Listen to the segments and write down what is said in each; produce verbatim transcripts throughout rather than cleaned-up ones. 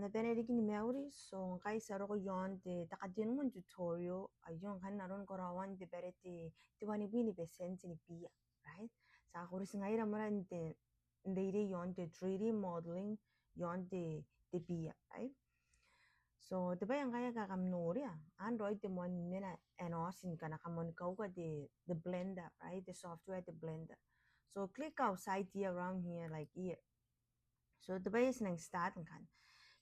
Na bane riki ni mauri, so ngkai ti a roko iaon te, te katenua n tutorial aio, ngkai n aron karaoan te bwai are te, te wanibwi ni betienti ni bia, right? Ti a kuri ti ngaira moa n te, n te reirei iaon te three D modeling iaon te, te bia, right? So te bwai ngkai ae kam noria, anne raoi te moan mena ae N O S ngkana kam moan kauka te, te Blender, right? Te software te Blender. So click outside here, around here, like here. So te bwai ae ti nang start ngkanne,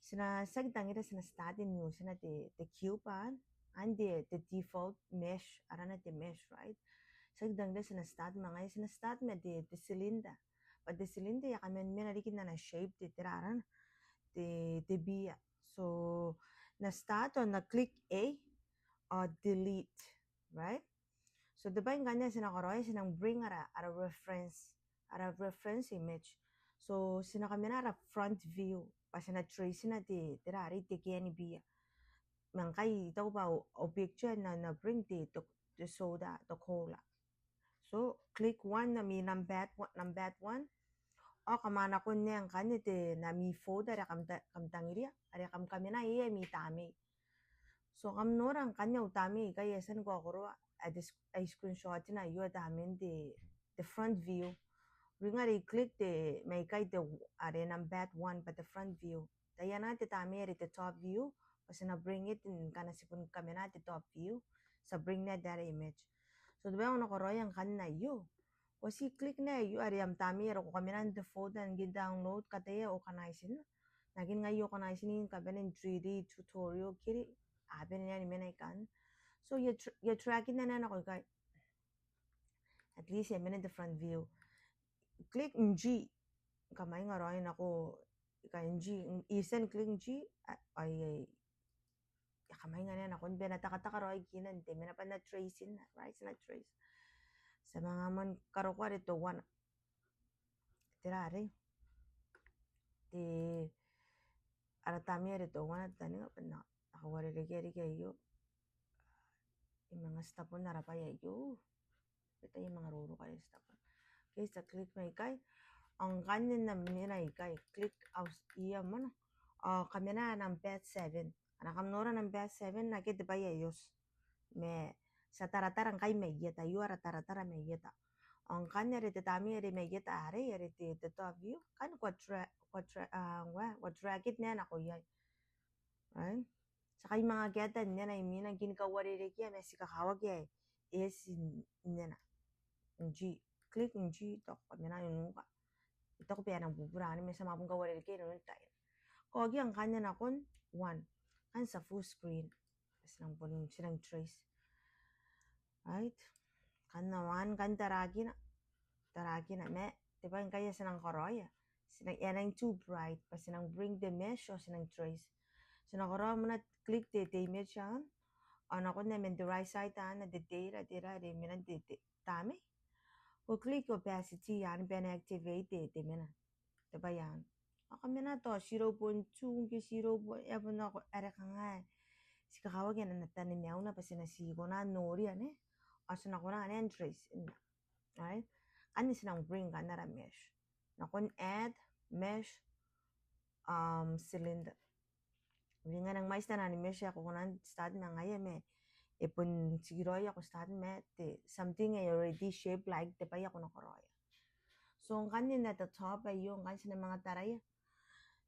ti na, ti aki tangira ti na start n use-na te, te cube anne, anne te, te default mesh, arana te mesh, right? Ti aki tangira ti na start ma ngaia, ti na start ma te, te cylinder. But te cylinder e a kaman mena riki n ana shape te, tera arana, te, te bia. So na start ao na click A ao delete, right? So te bwai ngkanne ae ti na karaoia, ti nang bring ara, ara reference, ara reference image. So ti na kamena ara front view bwa ti na trace-na te, tera arei, te kea ni bia. Ma ngkai I taku bwa au, au picture N na, N na bring te, te, te soda, te cola. So click one, n ami number one, number one. Ao kam a nakon nea ngkanne te, n ami folder are kam ta, kam tangiria, are kam kamena iai ami tamnei. So kam nora ngkanne au tamnei ikai, e a tia ni kaokoroa, ae te, ae I screenshot-na aio, tamnein te, te front view. Uringa are I click te, mai ikai te, are number one bwa te front view. Taiana te tamnei are te top view, bwa ti na bring it ngkana ti bon kamena te top view, ti a bring nea te, ara image. So te bwai ae ko na karaoia ngkanne aio, ko ti click nea aio, are am tamnei are ko kamena n te folder ngke I download, kataia organize-na. Naake ngaia I organize-ni, I kabane n three D tutorial kiri, a bane nea ni mena ikanne. So I a dr-, I a drag-na nea nako ikai. At least e a mena n te front view. Click G. Kam a inga raoi nako ikai, G. I a tia n click G. Ai, ai, ai. Ia, kam a inga nea nakon, bwa e na takataka raoi kina n te mena bwa N na trace-na, right? N na trace. Ti a manga moan karokoa are teuana. Tera arei? Te, ara tamnei are teuana, taninga bwa N na, N na kauarerekea riki aio. I manga stop-na ara bwai aio. Bwa tai I manga roroka are stop. Okay, ti a click mai ikai. Ao ngkanne N na mena ikai, click out ia moa. Ao kamena number seven. Ngkana kam nora number seven, naake te bwai ae oti. Ma ti a taratara ngkai mai eta, aio ara taratara mai eta. Ao ngkanne are te tamnei are mai eta arei, are te, te top view. Ngkanne ko a dra-, ko a dra-, ah, ko a, ko a drag it nea nako iai. Right? Ti a kai manga kaeta n nena imwina, ngke ni kauarerekea ma ti kakawaki ae e eti n nena. N G, click N G, tao kamena i nuka. I taku bwa e nang bubura anne, ma ti a manga bon kauarerekea inanon taina. Kaokia ngkanne nakon one. Ngkanne ti a full screen. Ti nang bon, ti nang trace. Right? Ngkanne one, ngkanne tarakina. Tarakina, ma te bwai ngkai ae ti nang karaoia, ti nang, e nang too bright, bwa ti nang bring te mesh ao ti nang trace. Ti na karaoa moa n click te, te image anne. Ao nakon nea man te right side anne, te tera, tera, te mena n te, te tamnei. Ko click opacity anne bwa e na activate te, te mena. Te bwai anne. Ao kamena tao zero point two, ngke zero point, e a bon nako, are kanga ae ti kakawaki ana, ana tani mauna bwa ti na ti kona n noria, ne? Ao ti na kona nea n trace-na. Right? Ngkanne ti nang bring ngkanne ara mesh. Nakon add, mesh, um, cylinder. Uringa e nang mwaiti taian mesh ae ko kona n start ma ngaia, ma e bon tikiraoi ae ko start ma te something ae already shaped like te bwai ae ko na karaoia. So ngkanne n at the top aio, ngkanne ti na manga taraia.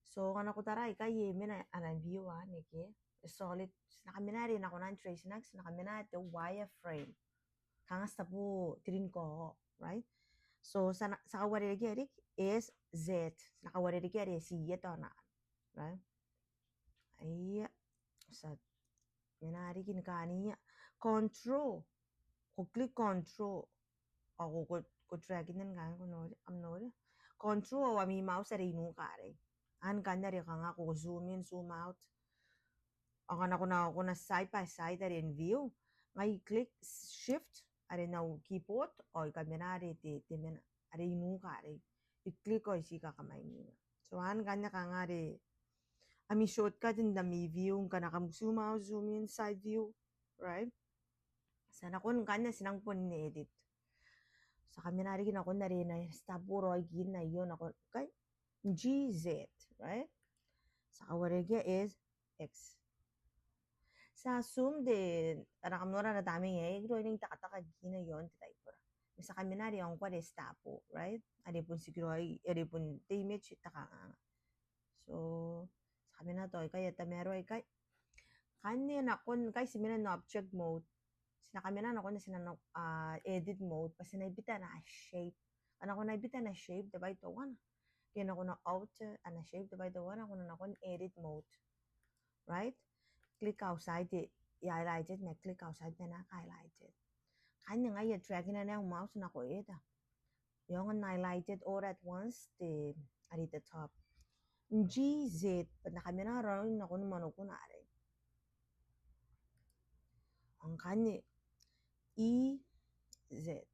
So ngkana ko tara ikai e mena ana view anne ke. E solid, ti na kamena are e na kona n trace-na, ti na kamena te wireframe. Kanga ti a bo tirinko, right? So ti a, ti a kauarerekea riki, S Z. Ti na kauarerekea are e tia tao naan, right? Aia, ti a mena riki ni kaania. Control. Ko click control. Ao ko, ko, ko drag-na ngkanne, ko noria, kam noria. Control ao ami mouse are i nuka arei. Anne ngkanne are kanga ko zoom in, zoom out. Ao ngkana ko na, ko na side by side are n view, ngai I click shift are n au keyboard, ao I kamena are te, te mena are i nuka arei. I click ao I tii kakamwaninga. So anne ngkanne kanga are ami shortcut n ami view, ngkana kam zoom out, zoom in, side view, right? Ti a nakon ngkanne ti nang bon edit. Ti a kamena riki nakon are e na stop raoi kina aio, nakon, okay? G Z, right? Ti a kawarerekea S X. Ti a assume te, ara kam nora ara tamnei aei, e aki roko n takataka kina iaon te taibora. Ma ti a kamena are e a ngkoa are stable, right? Are bon tikiraoi, are bon te image te kanganga. So, ti a kamena tao ikai, e tamaroa ikai. Ngkanne nakon, ngkai ti mena n object mode. Ti na kamena nakon, ti na, ah, edit mode, bwa ti na bita ana shape. Ngkana ko na bita ana shape, te bwai teuana. Ke ngkana ko na alter ana shape, te bwai teuana, ko na nakon edit mode. Right? Click outside te highlighted, ma click outside te, na highlighted. Ngkanne ngaia e drag-ina ana mouse nako eta. E aonga n highlighted all at once te, are te top. G Z, bwa N na kamena raoi nakon manokun arei. Ao ngkanne E Z.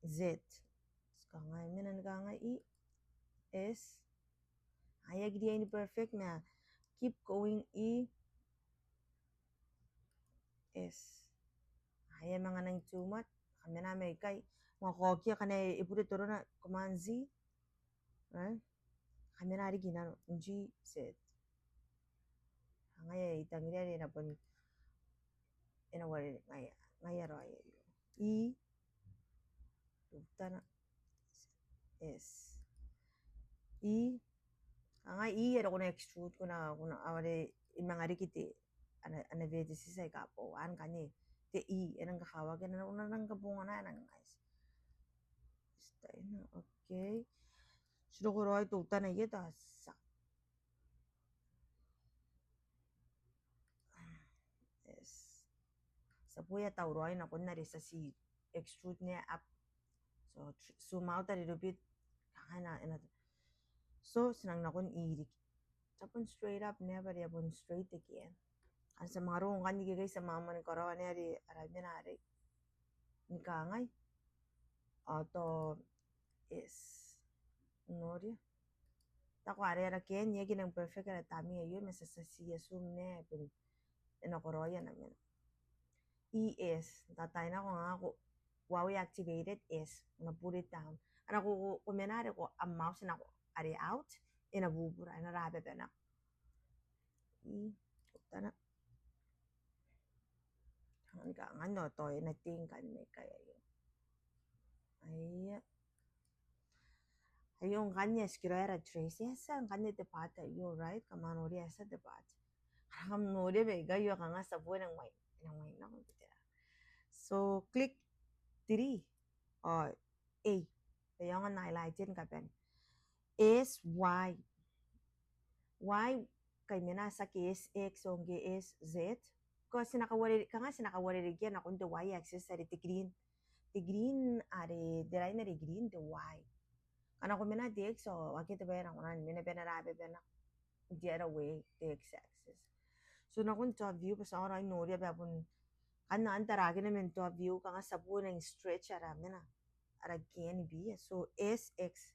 Z. Ti kangai, mena ni kangai, E S. Ae e aki riai ni perfect, ma keep going, E S. Ae e a manga nang too much, kamena mai ikai. Manga kaokia ngkana e bure torona, Command Z. Eh? Kamena riki i nanon, G Z. Ngaia, I tangiria are e na bon, e na wareware, ngaia, ngaia raoi aio. E, teutana, S, E, kangai, E are ko na extrude, ko na, ko na, are e manga riki te, ana, ana vertices aika boou, ao ngkanne te E, e nang kakawaki, e nang, e nang kabongana, e nang nice. Style, okay. Ti roko raoi teutana aio, tao ti a, yes. Ti a bon tauraoi nakon are ti a tii extrude-nna up. So, tr-, zoom out a little bit. Kangai, e na, e na. So, ti nang nakon E riki. Ti a bon straight up, never, e a bon straight again. Ao ti a manga roko ngkanne ikai, ti a manga mani karaoa are, ara mena arei. Ni kangai. Ao tao S. Noria. Taku are ara N e aki nang perfect ara tamnei aio, ma ti a tia n assume-nna bon e na karaoia ana mena. E S, tataina ko nga ko, while activated, S, ko na pull it down. Ao ko, ko, ko mena are ko, am mouse nako are out, e na bubura, e na rababa nako. E, teutana. Ngkanne, ngkanne tao e na tii ngkanne ikai aio. Aia. Aio ngkanne e tikiraoi ara trace. E a tia ngkanne te part aio, right? Kam a noria, e a tia te part. Ao kam noria bwa ikai aio kanga ti a bon nang wai, nang wai, nang wai. So, click three. Ao A. E aonga n highlight-na kabane. S Y. Y, kai mena tiaki S X ao ngke S Z. Ko ti na kawareware, kanga ti na kawarerekea nakon te Y axis are te green. Te green are, te line are green, te Y. Ngkana ko mena te X ao akea te bwai ae ko na mena bwa e na rababa nako the other way, the X axis. So nakon top view, bwa ti aonga n noria bwa bon, ngkana antai are akea man top view, kanga ti a bon nang stretch ara mena, ara N P. So S X.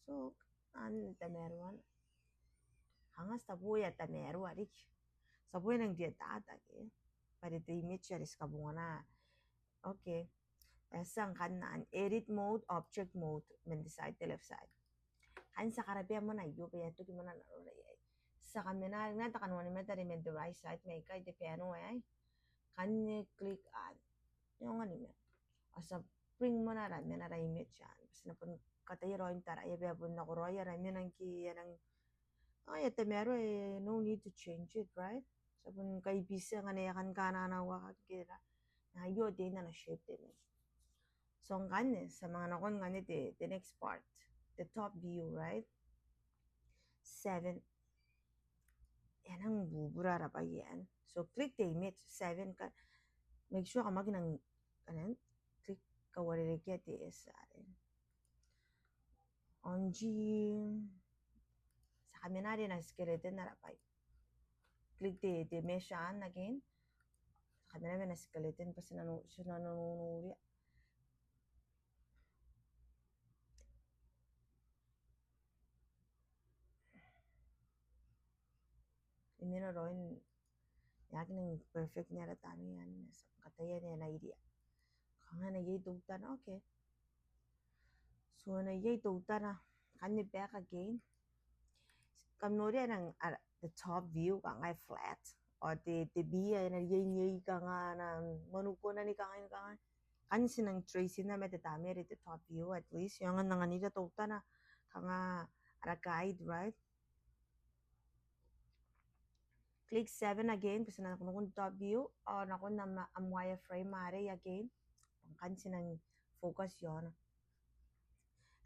So, anne tamaroana. Kanga ti a bon tamaroa riki. Ti a bon nang rietata ke. Bwa te image are ti kabongana. Okay. E a tia ngkanne, edit mode, object mode, man te side, te left side. Ngkanne ti a karabea moa aio, bwa e a toki moa nanora iai. Ti a kamena, ngkana te kanoan mena are man te right side, mai ikai te panel aei. Ngkanne click anne. E aonga ni mena. Ao ti a bring moa ara mena, ara image anne. Ti na bon kataia raoi n taraia bwa e bon nakoraoi ara mena ngke e nang, ao e tamaroa, e, no need to change it, right? Ti a bon kai bitia ngkana e a kan kananauaki ke ra. Aio te, ana shape te mena. So ngkanne, ti a manga nakon ngkanne te, the next part, the top view, right? Seven. E a nang bubura ara bwai anne. So click the image, seven, ka, make sure kam aki nang, kanan, click, kawarerekea te S R. Onji, ti a kamena are ana skeleton ara bwai. Click the, the mesh anne again. Ti a kamena ma ana skeleton bwa ti na no, ti na no, no, noria. E mena raoi, e aki nang perfect-na ara tamnei anne, ti a kataia n ana iria. Kanga e na iai teutana, okay. So, e na iai teutana, ngkanne back again. kam noria e nang, a, the top view kanga e flat. Ao te, te bia e na riai n iai kanga ana manukona ni kanga, ni kanga. Ngkanne ti nang trace-ina ma te tamnei are te top view at least. E aonga n anganira teutana kanga ara guide, right? Click seven again, bwa ti na nakon top view, ao nakon am, am wireframe arei again. Ngkanne ti nang focus iaona.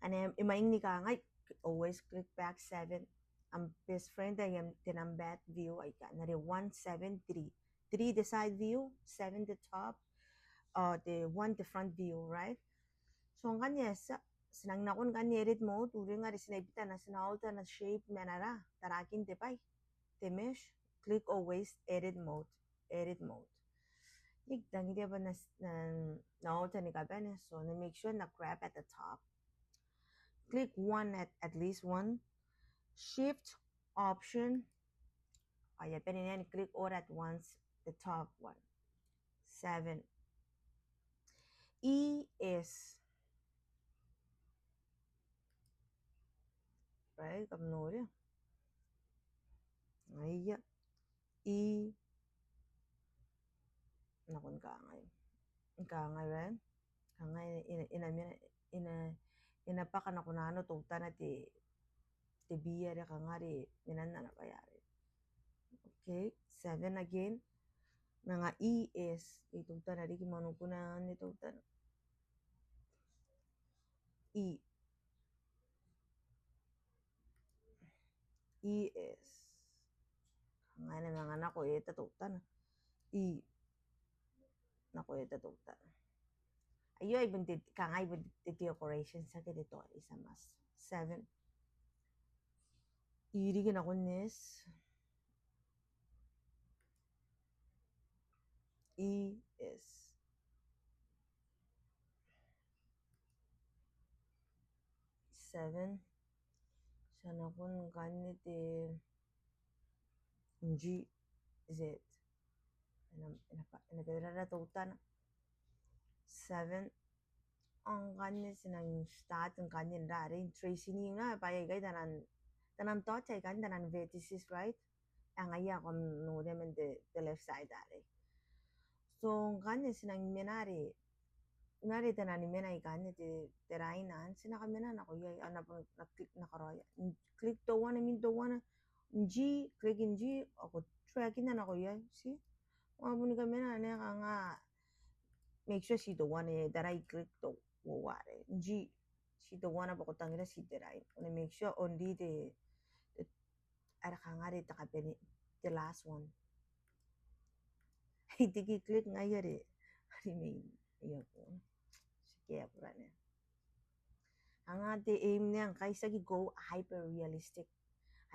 Ane e maing ni kangai, always click back seven. Am best friend ae am te nang back view aika, n are one, seven, three. Three te side view, seven te top, uh, te one te front view, right? So ngkanne e a tia, ti nang nakon ngkanne edit mode, uringa are ti na bita n, ti na alter ana shape man ara, tarakin te bwai, te mesh, click always edit mode, edit mode. Iai tangiria bwa N na, N na, N na alter ni kabane, so N na make sure N na grab at the top. Click one at, at least one. Shift, option. Ao e a bane n click all at once, the top one. Seven. E S. Right, kam noria. Aia. E. Nakon kangai. Kangai, right? Kangai e na, e na mena, e na, e na bwaka nakon ana teutana te, te bia are kanga are menan ana bwai arei. Okay, seven again. Manga E S, e teutana riki manukuna anne teutana. E. E S. Kanga e na manga nako eta teutana. E. Nako eta teutana. Aio ai bon te, kanga ai bon te decoration, tiaki te toa, is a must. Seven. E riki nakon S. E S. Seven. Ti a nakon ngkanne te G Z. E na, e na, e na bebera teutana. Seven. Ao ngkanne ti nang start ngkanne n rarei n tracing-na bwai aikai, tanan, tanan dot aikai, tanan vertices, right? Ao ngaia ae kam noria man te, te left side arei. So ngkanne ti nang mena are, n are tanan mena aikanne te, te line anne, ti na kamena nako iai, ao N na bon, N na click, N na karaoia. Click teuana, man teuana, G, click n G, ao ko drag-ina nako iai, see? Ao bon kamena anne kanga, make sure ti teuana, e, te right click teuana, G, ti teuana bwa ko tangira ti te right. Ao N na make sure only te, te, are kanga are te kabane, the last one. I tiki click ngaia are, are main. Ia ko. Ti ke aburane. Kanga te aim anne ngkai tiaki go hyper realistic.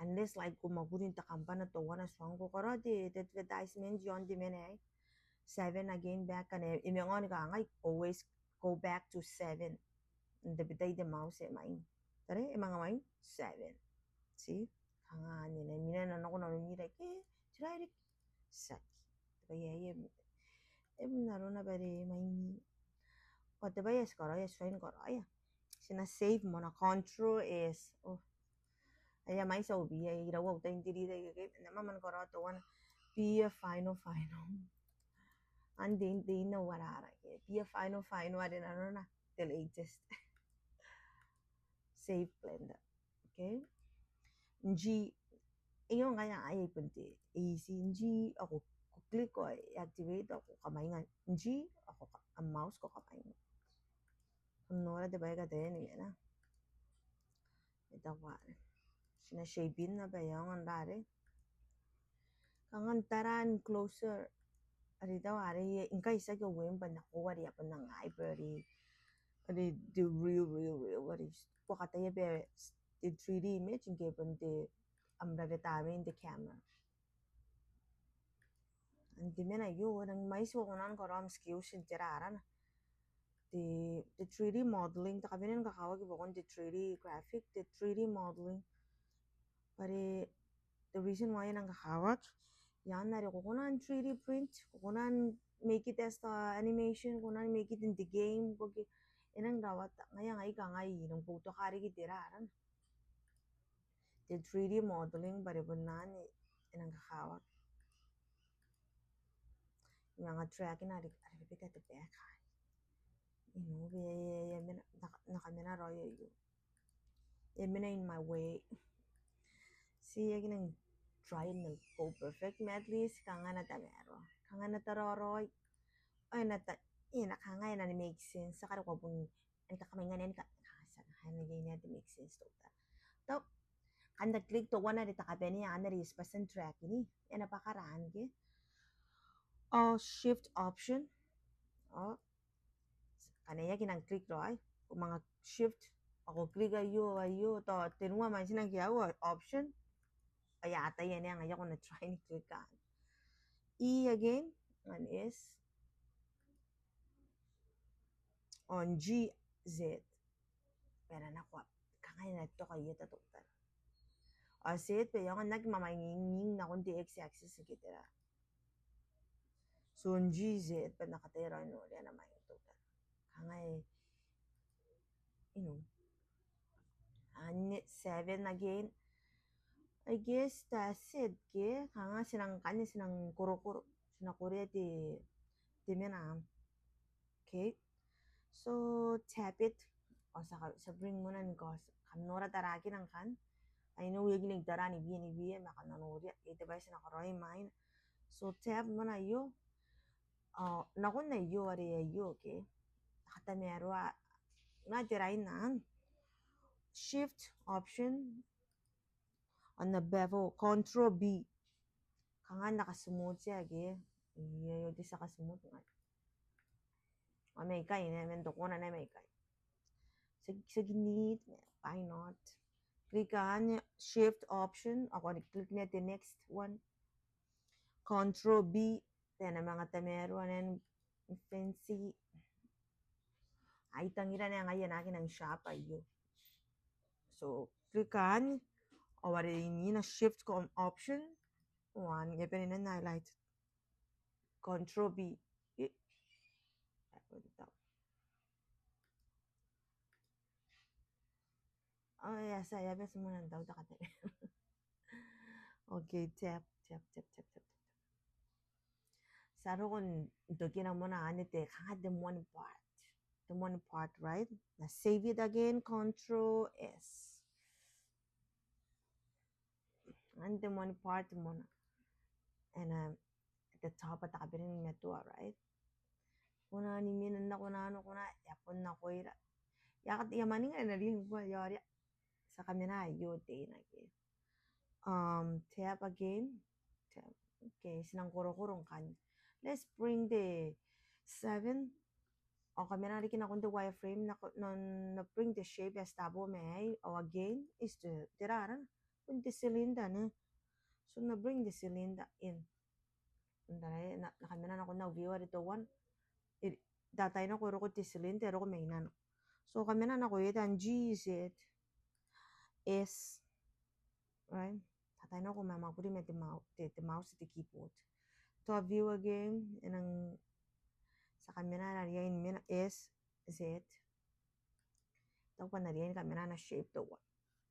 Unless like ko mwakuri n te kambana teuana, tuangko karaoa te, te advertisement iaon te mena aei. Seven again back, ane e manga ni kangai, always go back to seven. N tabetai te mouse e maing. Tare, e manga maing, seven. See? Kanga anne, e na mena n nako nanonira ke, tera riki. Tiaki. Te bwai aei e, e bon arona bwa are maing. Ao te bwai ae ti karaoia, ti fine karaoia. Ti na save moa, Control S. Oh. Aia, mai, ti a ubi, aia, iraua au tai n delete, aia, ke, N na maman karaoa teuana. Be a final, final. Anne te, te ina uarara ke. Be a final, final, are nanona the latest. Save Blender. Okay. G. Aio ngaia ae bon te easy. G, ao ko, ko click ao e activate, ao ko kamainga. G, ao ko ka, am mouse ko kamainga. Kam nora te bwai ae kataia ni mena. E tauaki. Ti na shape-ina bwa e aonga n rarei. Kanga n taraa n closer. Are tao are, e, ngkai tiaki uem bwa N na koaua are a bon nang hyper are, are te real, real, real, are ko kataia bwa te three D image ngke bon te, am, rawe tamnein te camera. Anne te mena aio, e nang mwaiti ko kona ni karaoa am skills n tera arana. Te, te three D modeling, te kabanea ni kakawaki buakon te three D graphic, te three D modeling. Bwa are, the reason why e nang kakawaki, i aan are ko kona n three D print, ko kona n make it as the animation, ko kona n make it in the game, ko ke, e nang rawata, ngaia, ngaia, ngaia, I nang boutoka riki tera arana. te three D modeling bwa are bon anne e nang kakawaki. I manga drag-na are, are bebete te back. I know, e, e, e, e mena, na, na kamena raoi aio. E mena in my way. See, I can try and go perfect, ma at least kanga e na tamaroa. Kanga e na taraoi. Ao e na ta, e na kanga e na make sense. Saka ko bon, e na kanga e na, e na kanga, e na make sense teutana. Tao, ngkana ko click teuana are te kabanea anne are e a bati n drag-ni, e na bwaka raoi ke. Ao shift option. Ao ngkana e aki nang click raoi, ko manga shift, ao ko click aio, aio, tao tenua ma tina ke aua option. Ao e a ataia anne, ngaia ko na try ni click anne. E again, and S. Ao G Z. Bwa e na nako, kanga e na toka ieta teutana. Ao Z bwa e aonga n aki mamainging nakon te X axis ke tera. So G Z bwa N na kataia raoi n noria ana maing teutana. Kanga e, you know. Anne seven again. I guess that's it ke. Kanga ti nang, ngkanne ti nang korokoro. Ti na korea te, te mena. Okay. So tab it. Ao ti a, ti a bring moa n, because kam nora tarakina ngkanne. I know e aki nang tara ni bia ni bia, ma kam na noria. E te bwai ti na karaoi imwaina. So tab moa aio. Ao nakon aio are aio ke. N na katamaroa. N na tera inaan. Shift option. Ao N na bevel, control B. Kanga N na kasmooth-ia ke. Ia, io, ti a kasmooth ngai. Ao mai ikai, e na man tokona n mai ikai. Ti, ti aki need, why not? Click anne, shift option, ao ko click n te next one. Control B, then e na manga tamaroa n fancy. Ai tangira anne, ngaia e na aki nang sharp aio. So click anne, ao are imwina shift com-, option, one, e bane n highlight. Control B. E. Oh, e a tia, e a bati moa n tau taka te. Okay, tab, tab, tab. Ti a roko n tokina moa anne te, kanga te moani part. Te moani part, right? N na save it again, control S. Anne te moani part moa. And, um, te top are te kabanea ni matoa, right? Ko na ni mena n nako, nako, nako, e a bon nakoira. E a kat, e a maninga e na rin kua, e a oria. Ti a kamena aio teina ke. Um, tab again. Tab. Okay, ti nang korokoro ngkanne. Let's bring the seven. Ao kamena riki nakon te wireframe, na, na, na bring the shape as tabo mai. Ao again, is the, tera arana? Bon te cylinder, ne? So, N na bring the cylinder in. N tarai, na, na kamena nakon au view are teuana. E, tataina ko roko te cylinder, e roko mai nano. So, kamena nako e tan G Z S. Right? Tataina ko mamwakuri ma te mou-, te, te mouse, te keyboard. Top view again, e nang ti a kamena, are e a mena S Z. Tao ko na riai ni kamena ana shape teuana.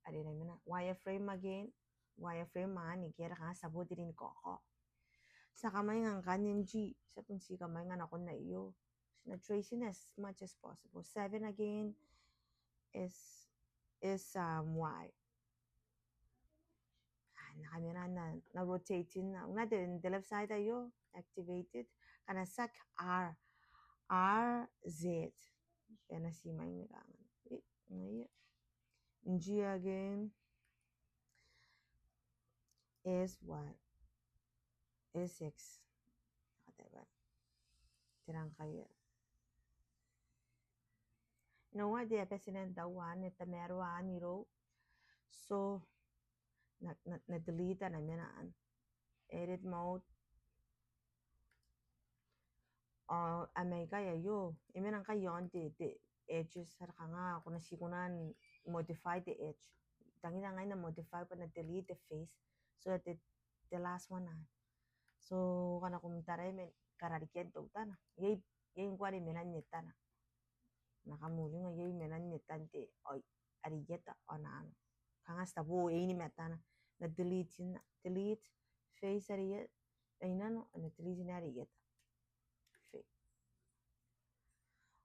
Are e na mena wireframe again, wireframe anne ke are kanga ti a botiri ni kaokao. Ti a kamwainga ngkanne G, ti a bon ti kamwainga nakon aio. Ti na trace-ina as much as possible. Seven again, S, S, um, Y. Ah, N na kamena, N na, N na rotate-ina. Ngkana te, te left side aio, activated. Ngkana tiaki R, R Z. E na ti maing ni kanga. E, ngaia. G again. S Y. S X. Whatever. Tera ngkai. Noa, te a bati n tau anne, tamaroa anne irou. So, N na, N na, N na delete-na mena anne. Edit mode. Ao, a mai ikai aio, e mena ngkai iaon te, te edges, are kanga, ko na ti kona n modify te edge. Tangira ngai N na modify bwa N na delete te face. So, te, te last one anne. So, ngkana kam taraia man kararikian teutana. Iai, iai ngkoa are menan etana. N na kam uringa iai menan etan te, oi, are ieta ao nano. Kanga ti a bo e ini matana. N na delete-ina. Delete face are i nano, n na delete-ina are ieta. Face.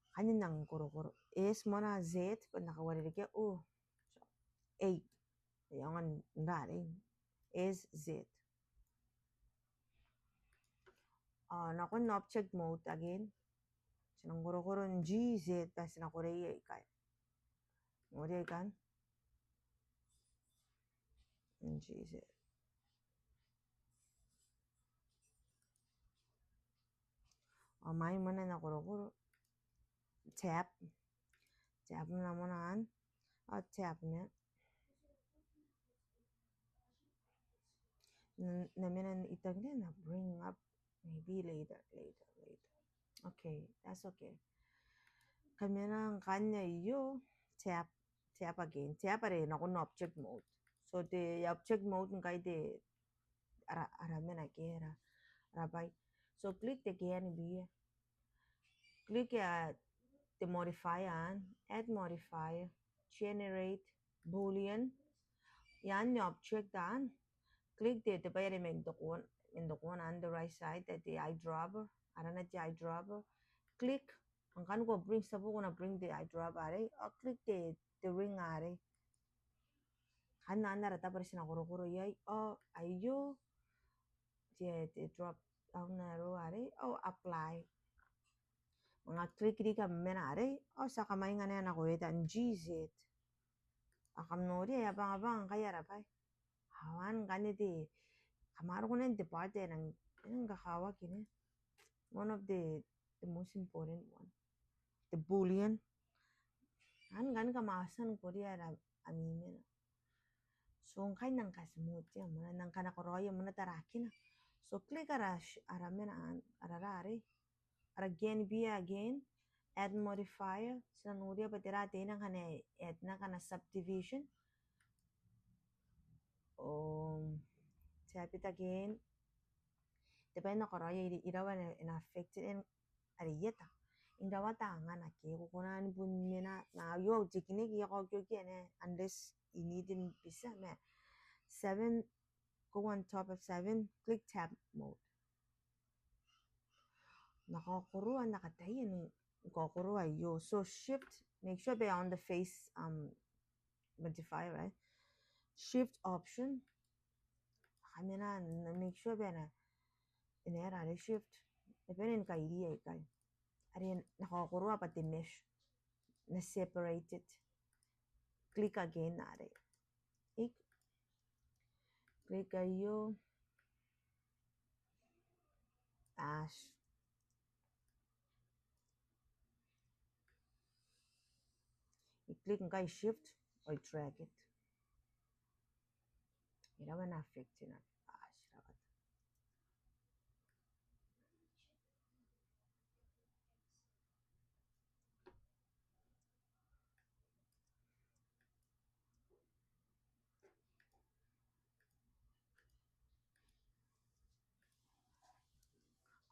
Ngkanne N nang korokoro. S moa, Z, bwa N na kauarerekea. O. So, A. E aonga n rarei. S Z. Ao nakon object mode again. Ti nang korokoro n G Z, bwa ti na koreia ikai. Noria ikai. N G Z. Ao mai moa N na korokoro. Tab. Tab moa, moa n. Ao tab naba. N na, n na mena n I tangiria N na bring up. Maybe later, later, later. Okay, that's okay. Kamena ngkanne aio, tab, tab again. Tab are nakon object mode. So te object mode ngkai te ara, ara mena ke ara, ara bwai. So click te K N B. Click, uh, te modifier, add modifier, generate, boolean. Ian te object anne. Click te, te bwai are man te kona, man te kona on the right side, te, te eyedropper. Arana te eyedropper. Click. Ngkanne ko bring, ti a bo ko na bring te eyedropper arei. Ao click te, te ring arei. Ngkanne ara tabo are ti na korokoro iai. Ao aio. Te, te drop down arrow arei, ao apply. Manga click riki am mena arei, ao ti a kamwainga nako eta n G Z. Ao kam noria e a bangabanga ngkai ara bwai. Ao ngkanne te, kam a roko n te part ae nang, nang kakawaki ne. One of the, the most important one. The boolean. Ao ngkanne kam a tia n korea ara ami mena. So ngkai N nang kasmooth-ia moa, N nang kanakoraoia moa tarakina. So click ara, ara mena, ara rare. Ara K N B again, add modifier. Ti na noria bwa tera te, N nang kanakoraoia, N nang kanakoraoia subdivision. Um, tab it again. Te bwai N na karaoia iraua ae na affected are ieta. N rawata angana ke ko kona ni bon mena, ma aio au tikiniki, I a kaokiokia ne, unless you need n bisa ma. Seven, go on top of seven, click tab mode. N na kaokoroa, N na kataia ni kaokoroa aio. So shift, make sure bwa on the face, um, modifier, right? Shift option. Kamena, N na make sure bwa N na, N na era are shift. E bane ni kairiia ikai. Are N na kaokoroa bwa te mesh. N na separate it. Click again are. Ik. Click aio. Ash. I click ngkai shift, ao I drag it. Iraua ae na affect-ina. Ash, rawata.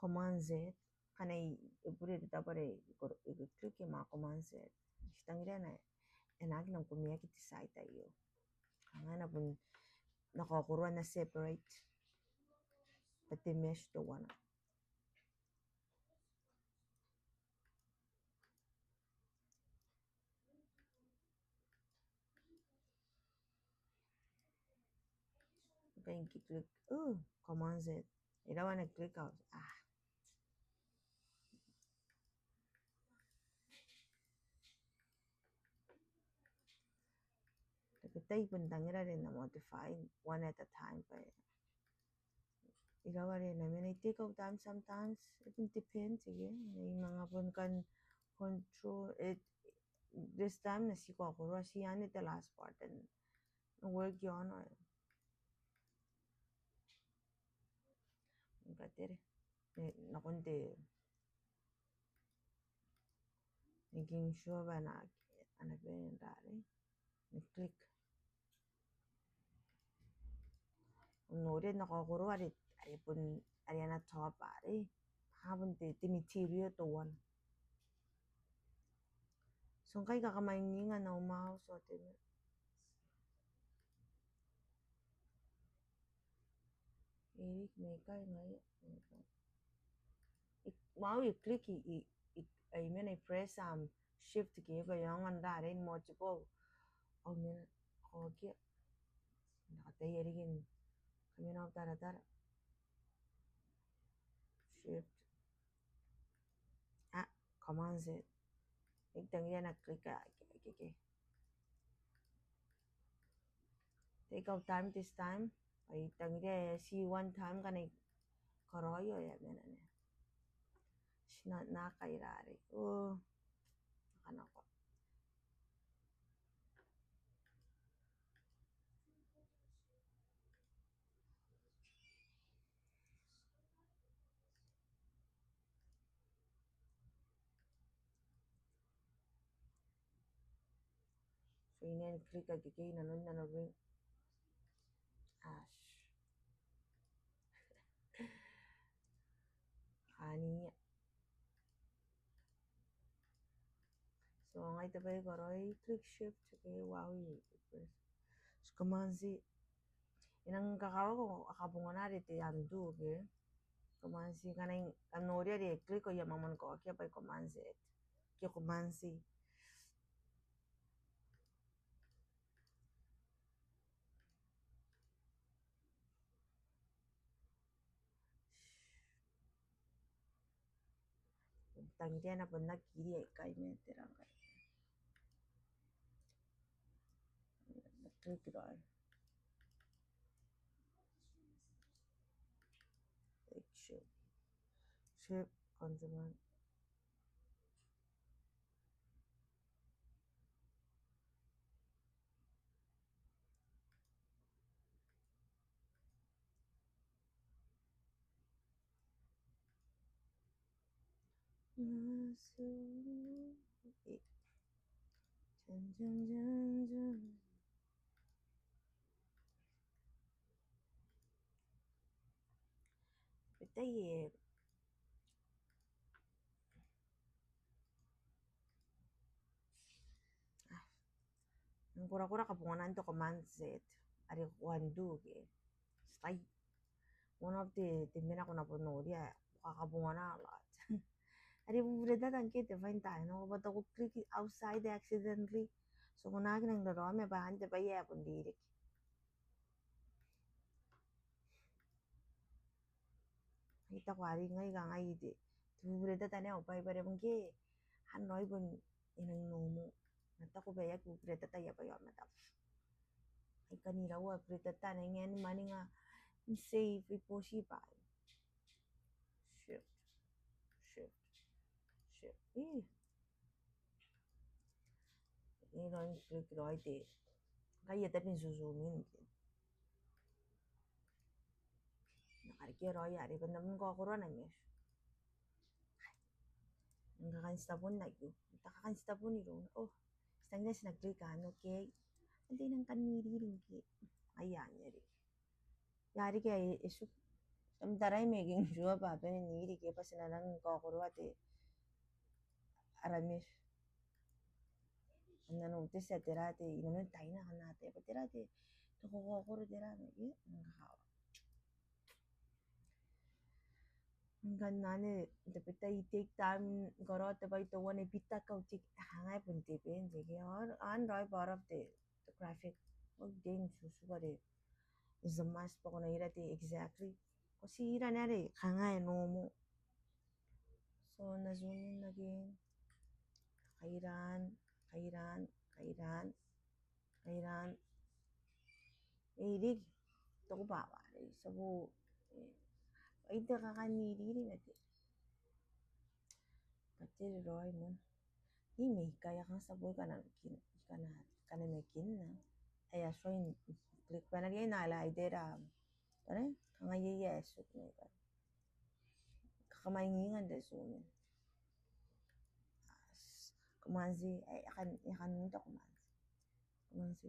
Command Z, ngkana e bure te tabo are e click-ia ma Command Z. Ti tangiria ae e na aki nang kumeaki te side aio. Ngkana bon N na kaokoroa, N na separate. Bwa te mesh teuana. Ngkai I click, oh, Command Z. Iraua ae click out. Ah. Tabetai bon tangira are N na modify one at a time bwa iraua are N na mena, I take our time sometimes, it depends again. N na manga bon kan control it. This time N na ti kaokoroa, ti anne the last part, and work on it. Ngkai tere. Nakon te making sure bwa e na, e na bane n rare. Ni click. Noria N na kaokoroa are, are bon, are ana top are. Bwa bon te, te material teuana. So ngkai kakamwainginga n au mouse ao te, Irik, mai ikai ngai. Mai ikai. I, wau, I click, I, I, I, I mena I press, um, shift key bwa e aonga n rarei multiple. Ao mena, okay. N na kataia riki ni kamena au taratara. Shift. Ah, Command Z. I tangiria n na click, ah, okay, okay, okay. Take our time this time. I tangiria, see one time ngkana I karaoia, e a mena naba. Ti na, na kairarei. Oh, na kanako. So, I nang click akekei inanon, inanon ring. Ash. Ania. So, ngai te bwai ae I karaoia, click shift, okay, wau, I press. So, Command Z. I nang kakawaki, a kabongana are te undo, okay? Command Z, ngkana I kan noria are I click ao I a moan kaokia bwa Command Z. Ke Command Z. Tangiria naba n aki iri aikai, ma tera ngkai. Click raoi. Take shape. Shape, control. Bwa te Ah, n korakora kabonganaan te Command Z are ko undo ke. Stai. One of the, the mena ko na bon noria, ko kakabongana a lot. Are buburetata ngke te fine time, no, but ko click outside accidentally. So ko na aki nang raraoma bwa anne te bwai ae bon ririki. I taku are ngai, kangai te, te buburetata anne ao bwa I bwara bwa ngke a nang bon e nang nomo. N na taku bwa e aki buburetata aia bwai aomata. Ai kan iraua buburetata anne, e ngae ni mwaninga n save, e boti bwai. Shift, shift, shift. Ih. I nang click raoi te, ngkai I a tabe n zoom in ke. N na karekea raoi are bwa N na bon kaokoroa ana mesh. N na kakantabon nako. N na kakantabon irouna. Oh, ti tangiria ti na click anne, okay. Antai nang kan iriiri ngke. Ai anne are. Ia riki ae e tiku. Kam tarai making sure bwa a bane n iri ke bwa ti na nang kaokoroa te ara mesh. N na notice tera te, inanon taina ngkana te, bwa tera te, te kaokoro tera, e, n na kakawa. Ngkana anne, te bwai ae I take time n karaoa te bwai teuana, I bita kau tik, a kangai bon te pen, te ke, ao, ao raoi bwa te, te graphic. Ao te n tutuku are is a must bwa ko na ira te exactly. Ko ti ira n are kangai nomo. So, N na zoom in again. Kairan, kairan, kairan, kairan. E riki. Toko bwa are. So, e, ai te kakan iriiri ma te. Bwa te raoi moa. Ni mai ikai a kanga ti a boo, I kan, I kan, I kan, I kan making na. Ai a soin click bwa N na riai n highlight-ira. Tare, kanga iai ae e tiku mai ikai. Kakamwainginga n te zoom in. Command Z, ai, I kan, I kan unta Command Z. Command Z.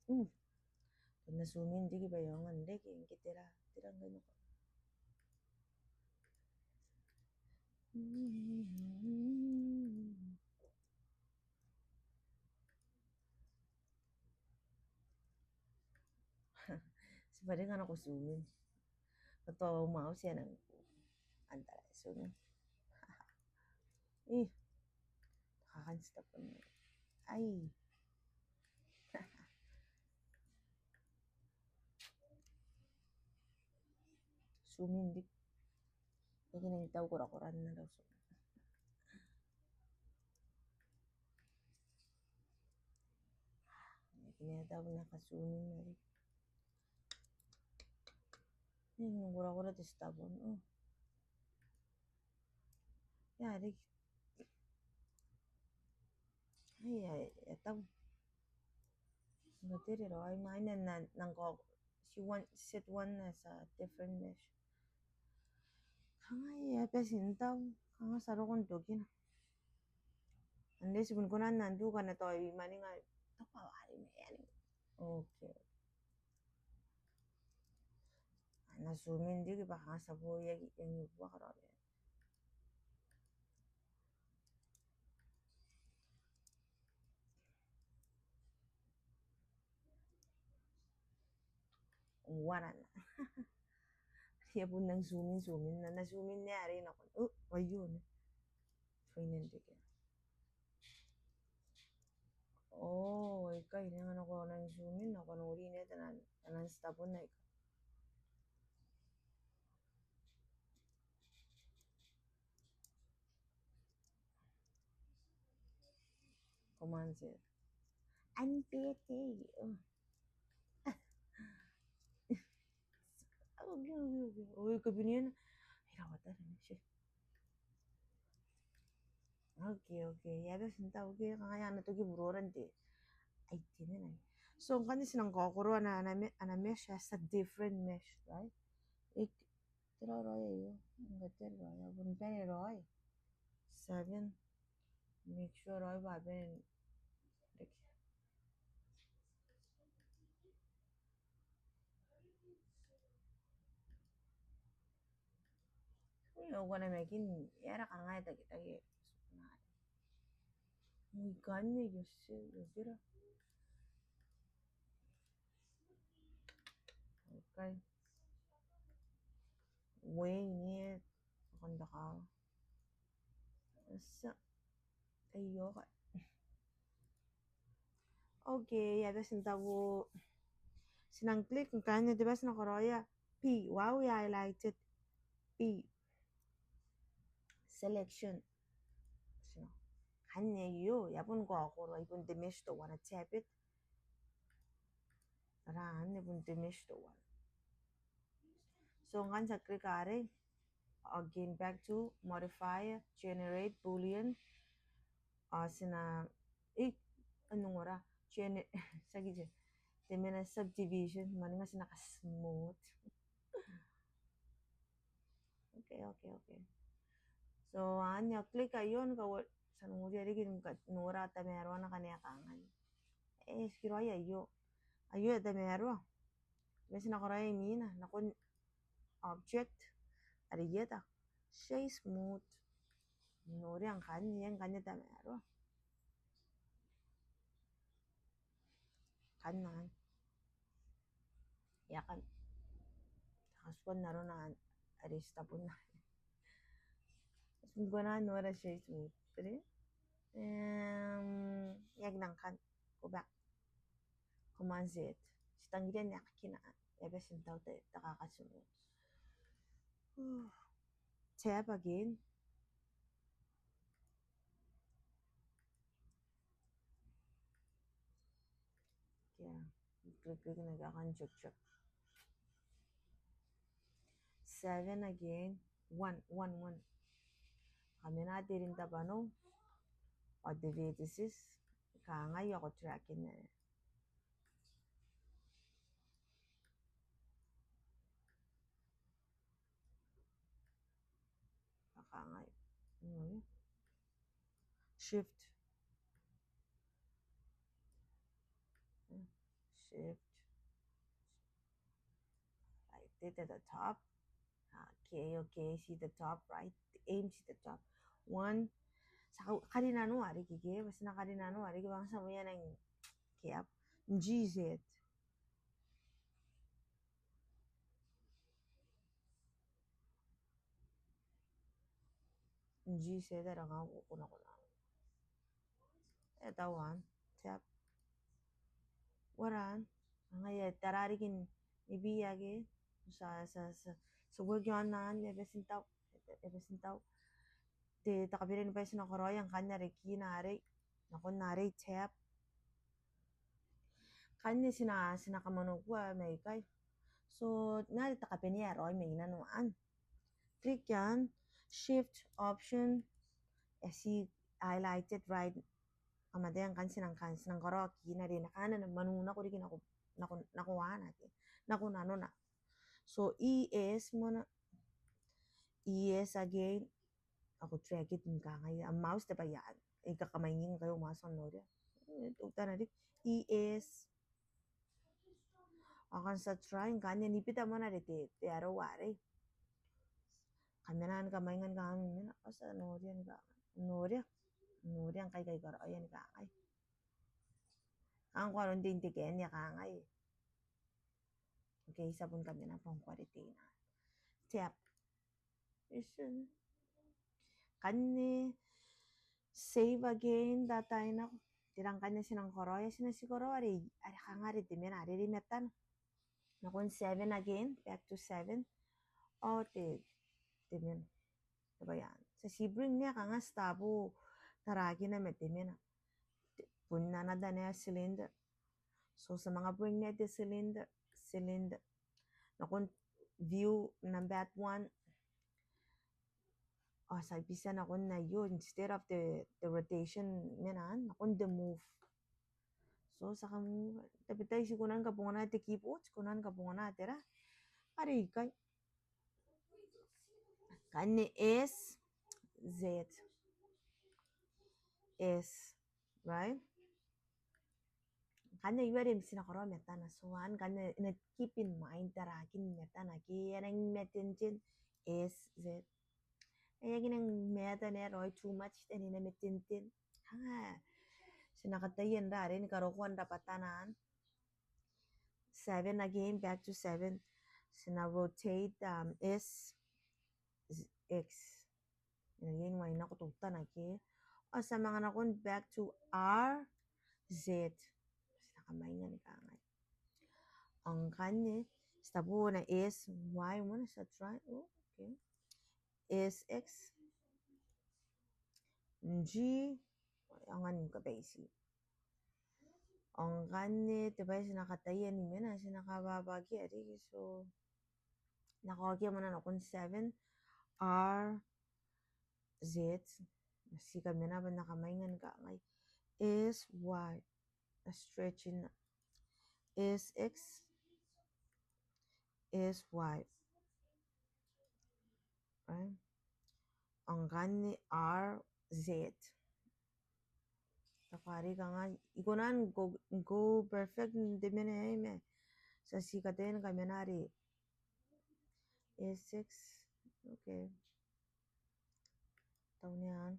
Mm. Ko na zoom in riki bwa e aonga n reke, ngke tera, tera ngkai nako. Ti bwa ringa nako zoom in. Tao mouse e nang antara sumi. Ih. Kakan stop. Ai. Sumi n riki. Eki nang tau korakoran arou sumi. Eki nang tau naka sumi n riki. Eki nang korakora te stop. Oh. Ia riki. Ai, ai, e tau. Nga te rero, ai, mai na, na, nang ko, she want, set one as a different mesh. Kanga e a bati n tau, kanga ti a roko n tokina. Unless bon ko nang nang tuka na tao i maninga, tao kawari me yani. Okay. Ana sumi n riki bwa kanga ti a bo iai, iai ni bua karaoia. Warana. Ia bon nang sumi n, sumi n, na, na sumi n ne are nako. Oh, aio ne. Train n riki. Oh, ikai ne ngkana ko nang sumi n, nako nori ne tanan, tanan stop n aika. Command Z. Unpete. Oh. Okay, okay, okay. Oh, kabinian. Ai, rawata na, shit. Okay, okay. E a bati n tau, okay. Kanga e a na toki burora n te. Ai, tine na. So, ngkanne ti nang kaokoroa ana, ana me-, ana mesh as a different mesh, right? Ik-, Tera raoi aio? Nga tera raoi? Bon bane raoi. Seven. Make sure raoi bwa bane. Ui, au kona makin, e aera kanga e takitaki. Ui, kanne, yes, yes, yes. Okay. Wei ni, kondaka. Sa. Aio ka. Okay, e a bati n tau. Ti nang click ngkanne, te bati n karaoia P. Wow, e highlighted. P. Selection. Ti nang. Ngkanne aio, e a bon kaokoro, e bon te mesh teuana, tab it. Ra, anne bon te mesh teuana. So, ngkanne ti a click arei. Again, back to modifier, generate, boolean. Ao ti na, e, n ongora, gene-, tiaki te, te mena subdivision, maninga ti na ka smooth. Okay, okay, okay. So, anne ao click aio, ni kawa-, ti a noria riki, ni ka-, nora tamaroana ngkana e kangai. E, tikiraoi aio. Aio e tamaroa. Ma ti na karaoia imwina, nakon object, are ieta, shade smooth. Noria ngkanne, ngkanne tamaroa. Ngkanne. Ia kan. Takasuan n arona are ti tabun. Ti kona n nora shade smooth. Re? Em, ia ngkanne. Go back. Command Z. Ti tangiria n akea kina. E a bati n tau te, te kakatino. Tab again. Okay. Click, click, na kakan check, check. Seven again. One, one, one. Kamena te rin tabano. Ao te vertices. Kangai ao ko drag-ina. Kangai. Shift. Shift. Right, it at the top. Okay, okay, see the top, right? Aim, see the top. One. Ti a karinanoa riki ke, bwa ti na karinanoa riki, bwa ti a moa nang keap. G Z. N G Z are kanga ko, ko na, ko na. E tau anne. Tab. Uaraan. Ngaia, tara riki n ibi ake. Ti a, ti a, ti a, ti a work on anne, e bati n tau. E bati n tau. Te, te kabanea ni bwai ti na karaoia ngkanne are key-na arei. Nakon arei, tab. Ngkanne ti na, ti na kamanoa ngkoa mai ikai. So, ngaia are te kabanea ae raoi mai nano anne. Click ian, shift option, e ti highlighted, right? Ao ma te, ngkanne ti nang, ngkanne ti nang karaoa key-na arei, n na kanga n na manu nako riki nako, nako, nako ana, ke, nako nanona. So, E S moa, E S again, ao ko drag it ni kangai, am mouse te bwai anne. E kakamainging ngkai au mouse ao noria. E, teutana riki. E S. Ao ngkanne ti a try, ngkanne ni bita moa are te, te arrow arei. Kamena ni kamainga ni kangai, mena, ao ti a noria ni kangai. Noria. Noria ngkai, kai karaoia ni kangai. Kanga ko aron te, te kenya kangai. Okay, ti a bon kamena bwa ngkoa are te ina. Tab. Listen. Ngkanne, save again, tataina. Tera ngkanne ti nang karaoia, ti na ti karaoa are, are kanga are te mena, are, are matana. Nakon seven again, back to seven. Ao te, te mena. Te bwai anne. Ti a ti bring naba kanga ti tabu tarakina ma te mena. Te, bon another naba cylinder. So, ti a manga bring naba te cylinder, cylinder. Nakon view number one. Ao ti a bita nakon aio, instead of the, the rotation, mena, nakon the move. So, ti a ka move. Tabetai ti kona ni kabongana te keyboard, ti kona ni kabongana tera. Are ikai. Ngkanne S, Z. S, right? Ngkanne aio are ti na karaoa matana. So, anne ngkanne, na keep in mind tarakin matana ke e nang matenten, S, Z. E aki nang mata naba raoi too much, e na matenten. Kanga ti na kataia n ra, are ni karokoa n rabwatana anne. Seven again, back to seven. Ti na rotate, um, S, Z, X. Ina ien wa ina ko teutana ke. Ao ti a manga nakon back to R, Z. Ti na kamainga ni kangai. Ao ngkanne, ti a bon S, Y, moa ti a try. Oh, okay. S, X. G, ao ngkanne kabaiti. Ao ngkanne, te bwai ti na kataia ni mena, ti na kababaki arei, so. Na kaokia moa nakon seven, R, Z. Ti kamena bwa N na kamainga ni kangai. S, Y. A stretch-ina. S, X. S, Y. Right? Ao ngkanne R, Z. Tao are kanga, I kona n go, go perfect n te mena aei ma ti a ti kataia ni kamena arei. S X. Okay. Tau ni anne.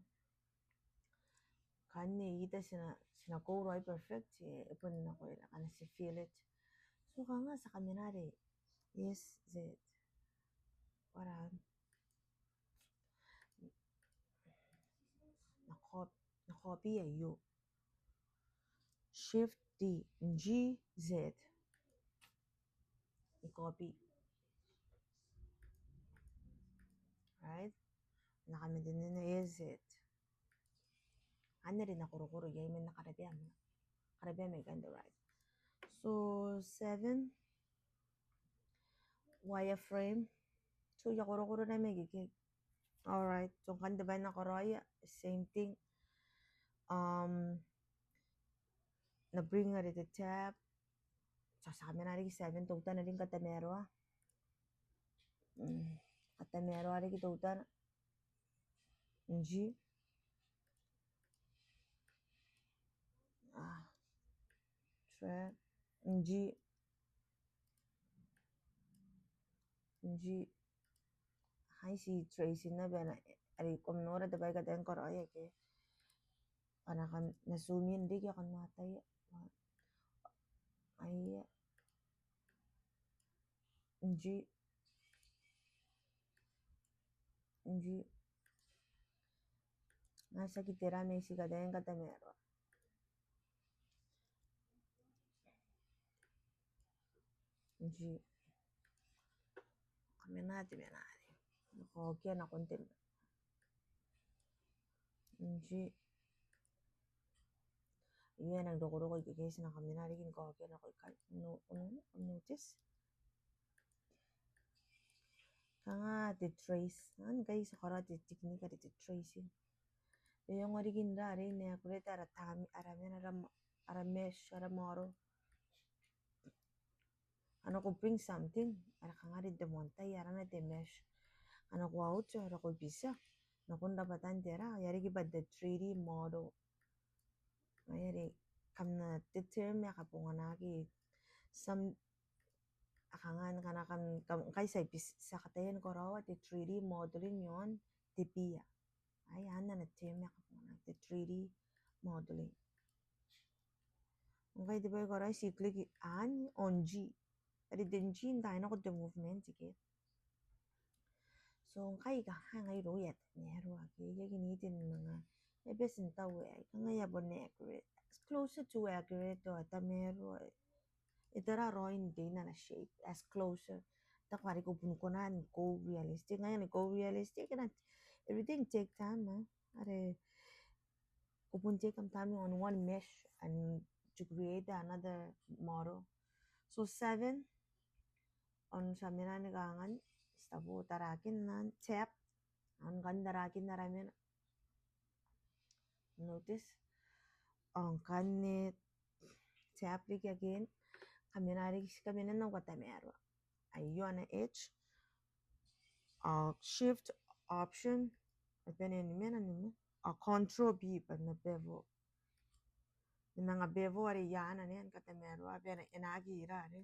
Ngkanne ita ti na, ti na go raoi perfect, e, e bon nakoira ngkana ti feel it. So kanga ti a kamena arei. S Z. Uaraan. Na cop-, na copy aio. Shift D, G Z. I copy. Right? N na kamatena S Z. Anne are N na korokoro iai ma N na karabea mai. Karabea mai ikai n te right. So, seven. Wireframe. So, I a korokoro naba mai ikekei. Alright. So, ngkanne te bwai N na karaoia, same thing. Um, N na bring are te tab. Ti a, ti a kamena riki seven teutana riki, katamaroa. Mm, katamaroa riki teutana. G. Ah. Tra-, G. G. Hai ti trace-ina bwa e na, are ko nora te bwai kataia ni karaoia ke. Ao N na kam-, N na zoom in riki ao kam na ataia. Aia. G. G. Ngaia, tiaki tera mai ti kataia ni katamaroa. N G. Kamena te mena are. Ko kia nakon te N G. Ia, e nang rokoroko ikekei, ti na kamena riki ni ko kia nako ikai. No, no, notice. Kanga te trace. Ngkai ti a karaoa te technique are te tracing. E ongo riki n ra are n accurate ara tami, ara mena, ara mo-, ara mesh, ara model. A nako bring something, ara kanga are n te moan tai, ara na te mesh. A nako out, ara ko bitia. Nakon rabwatan tera, e a riki bwa te three D model. Ngaia are kam na te term ae kabonganaki. Some, a kanga, ngkana kam, kam, ngkai ti a bis-, ti a kataia ni karaoa te three D modeling iaon te bia. Ai, anne ana term ae kabonganaki, te three D modeling. Ngkai te bwai ae ko karaoia, ti click anne, on G. Are te G n tai nako te movement ke. So, ngkai kanga irouia tamaroa ke, e aki needing manga, e best n tau e, kanga e a bon accurate. Closer to accurate ao tamaroa. E tara raoi n te ina ana shape, as closer. Taku are ko bon kona ni go realistic. Ngaia ni go realistic, e na, everything take time, eh. Are ko bon take am time on one mesh and to create another model. So seven, ao ti a mena ni kangai, ti a bo tarakin naan tab, ao ngkanne tarakin ara mena. Notice. Ao ngkanne tab riki again. Kamena riki, ti kamena n au katamaroa. Aio ana edge. Ao shift option. Ao bane ni mena, ni mena. Ao control B bwa e na bevel. Ni manga bevel are i aan anne ni katamaroa bwa e na aki ira are.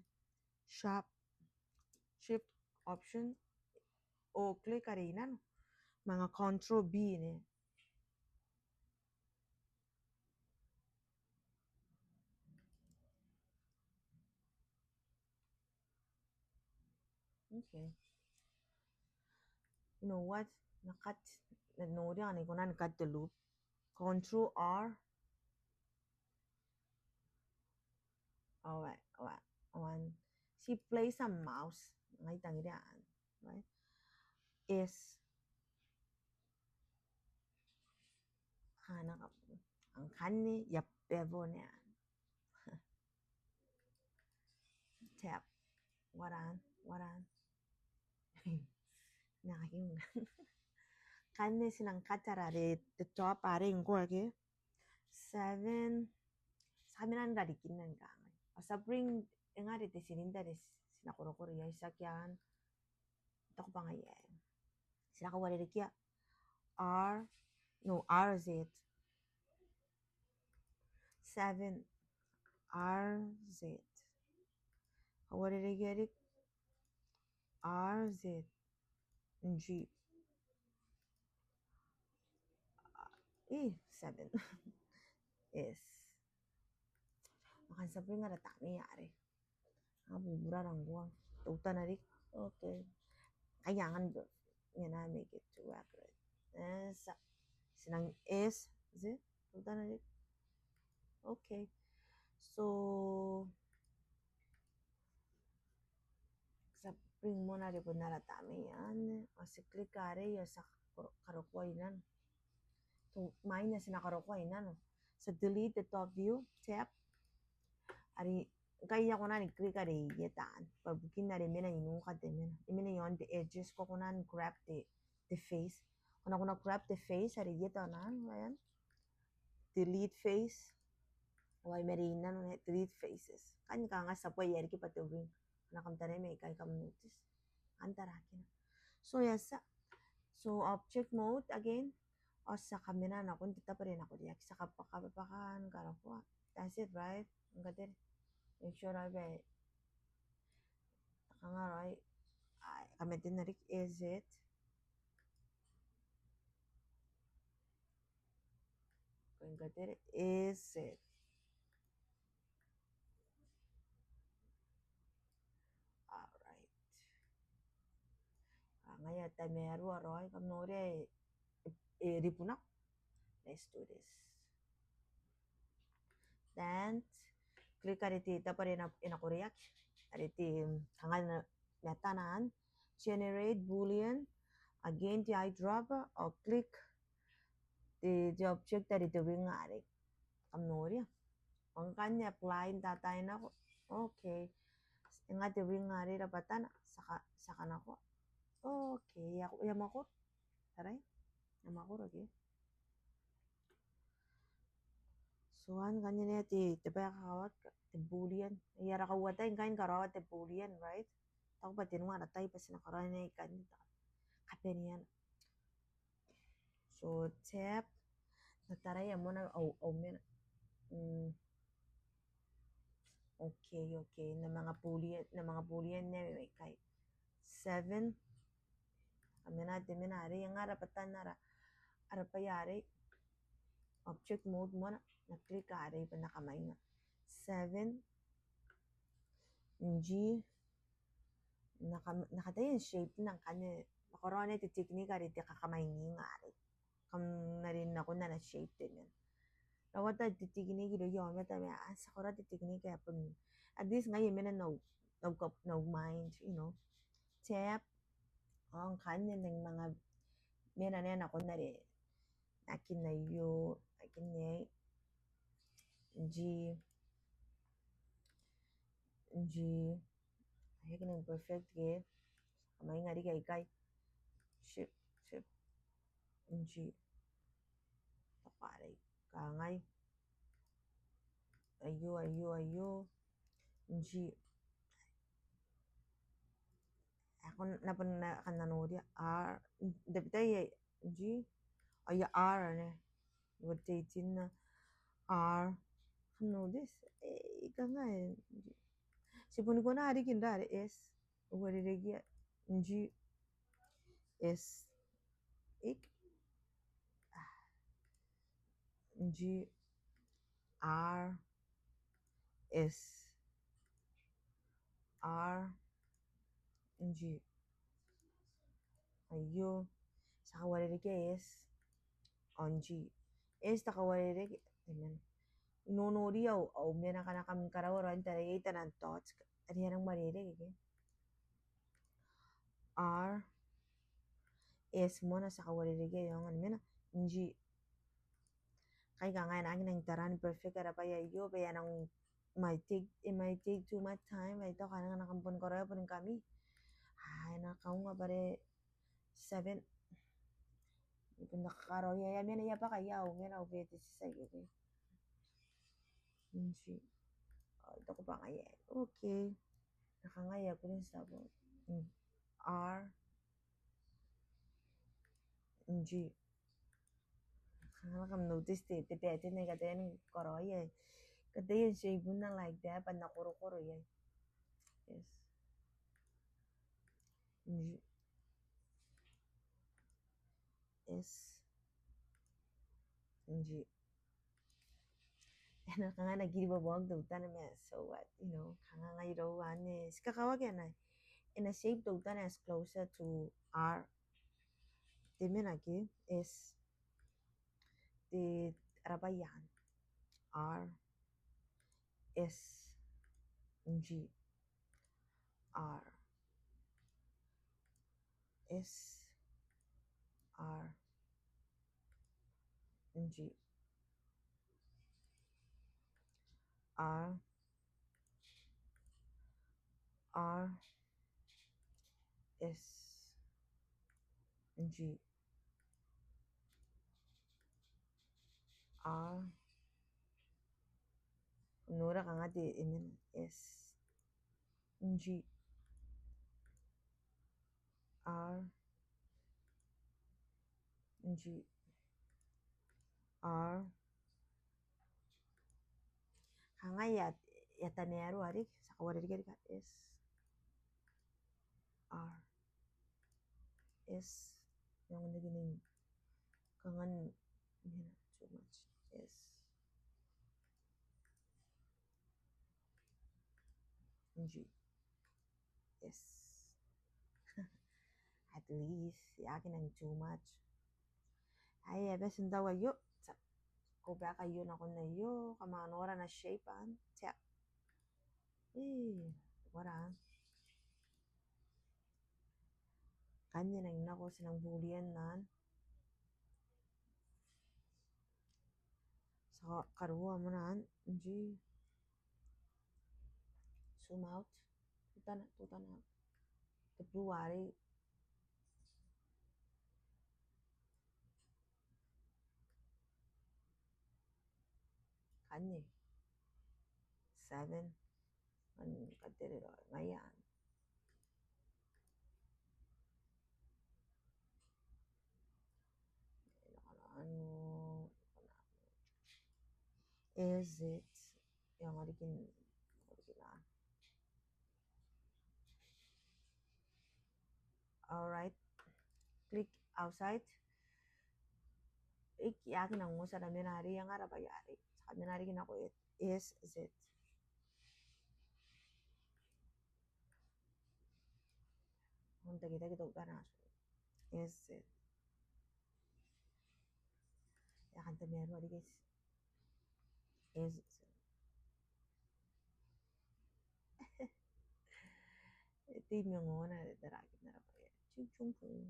Sharp. Shift option. Ao click are i nano. Manga control B ne. Okay. You know what? Na cut, na noria ngkana I kona ni cut te loop. Control R. Alright, alright. One. Ti place am mouse. Ngai tangiria anne. Right? S. Ana ka-, ngkanne e a bevel anne. Tab. Waran, waran. Ngai. Ngkanne ti nang cut ara are te top are ngkoa ke. Seven. Ti a mena n rarikin anne ngkanne. Ao ti a bring, e nga are te cylinder are ti na korokoro iai, ti a kian. Taku bwa ngaia aei. Ti na kauarerekea R, no, R Z. Seven, R Z. Kauarerekea riki R Z. N G. E, seven. S. Ma kam tia bringa ara tamnei are. A bubura ngkoa. Teutana riki. Okay. Kai angan do. Ngkana make it too accurate. E, ti a, ti nang S, is it? Teutana riki. Okay. So, ti a bring moa are bon ara tamnei anne. Ao ti click arei, ao ti a karo-, karokoa i nano. So, mai nano ti na karokoa i nano. Ti a delete te top view, tab. Are ngkai I a kona ni click are i eta anne. Bwa bukin are e mena i nuka te mena. E mena i aon te edges, ko kona ni grab te, te face. Ko na, ko na grab te face are i eta nano, aei. Delete face. Ao ai mena i nano, ne, delete faces. Kan kanga ti a bwai ae riki bwa te ring. Ngkana kam tara mai ikai kam notice. Antarakina. So, yes, so object mode again. Ao ti a kamena nakon te tabo are e na koreaki, ti a kabwaka, kabwaka, karokoa. That's it, right? Ngkai te, make sure I be, kanga raoi. Ai, kametina riki, is it? Ko ngkai te, is it? Alright. A, ngaia tamaroa raoi, kam noria e, e, e ribu nako. Let's do this. Then click are te tabo are e na, e na koreaki, are te, mm, kanga na, matana anne, generate boolean, again te eyedropper, ao click te, te object are te wing arei. Kam noria. Ao ngkanne apply n taai nako. Okay. E nga te wing arei rabwatana, ti a ka-, ti a kanakoa. Okay, e a, e a mwakoro. Tarai? E a mwakoro, okay. So, ao ngkanne te, te bwai ae kakawaki, te boolean. Ai ara kauatai ngkai ni karaoa te boolean, right? Tao bwa tenua ara tai bwa ti na karaoa naba ikanne, kabaneana. So, tab, n na taraia moa au, au mena. Mm. Okay, okay. N na manga boolean, n na manga boolean naba mai ikai. Seven. Kam mena, te mena arei, e nga rabwatana ara, ara bwai arei. Object mode moa, n na click arei bwa n na kamainga. Seven. G. N na kam-, n na kataia n shape-na ngkanne, n na karaoa te technique are te kakamainginga arei. Kam na rin nakon ana shape te mena. Rawata te technique irouia aomata ma, a, ti a karaoa te technique ae bon, at least ngai e mena n au, n au kap-, n au mind, you know. Tab, ao ngkanne n nang manga mena naba nakon are, nakin aio, nakin aei, G, G, ae e aki nang perfect ke, kamainga riki aikai, shift, shift, G. Taku arei. Kangai. Aio, aio, aio. G. Ao ko na bon na kan noria. R. Tabetai ae G. Aio R anne. Rotating na R. Notice. E, kangai. Ti bon kona riki n tara S. Uarerekea G S. Ik. Ah. G R S R G. Aio. Ti a kauarerekea S ao G. S ti a kauarerekea. Amen. Nonoria au, au mena ngkana kam karaua raoi n taraia taian dots. Are a nang uarereke. R S moa ti a kauarerekea iaon ana mena G. Kai kanga e na aki nang taraan perfect ara bwai aio, bwa e nang, might take, it might take too much time, bwa I taku kanga ngkana kam bon karaoia bon ngkami. Ah, e na kaunga bwa are seven. I bon na karaoia, e a mena, e a bwaka ia au mena, au beti ti sai ke. G. Oh, I taku bwa ngaia. Okay. N na kangai, I couldn't stop. Mm. R G. Kanga kam notice te, te pattern ae I kataia ni karaoia. I kataia n shape-na like that, bwa N na korokoro iai. Yes. G. S. G. E na kanga N na kiri bwaboaki teutana ma, so what, you know, kanga ngai irou anne. Ti kakawaki ana, e na shape teutana as closer to R. Te mena ke, S. Te, ara bwai anne. R. S. G. R. S R G R R S G R. Nora kanga te amen. S G R G R. Kanga e a, e a tamaroa riki, ti a kauarerekea riki S R S. Kanga n, kanga n, too much. S G S. At least, e aki nang too much. Ai, e bati n tau aio, ti a go back aio nakon aio, kam a nora ana shape anne, tab. E, teuana. Ngkanne e nang nako, ti nang boolean anne. Ti a karuoa moa anne, G. Zoom out. Teutana, teutana. Te blue arei. Ngkanne. Seven. Ngkanne katereroa ngaia anne. Is it? Iai ngarikin, ngarikin anne. All right. Click outside. Ike, e aki nang uota ara mena arei, e nga ara bwai arei. Ti a mena arei, e nako, is it? N takitaki teutana. Is it? E a kan tamaroa riki. Is it? E tei mengona, e taraaki n ara bwai. Tiu, tiu, tiu.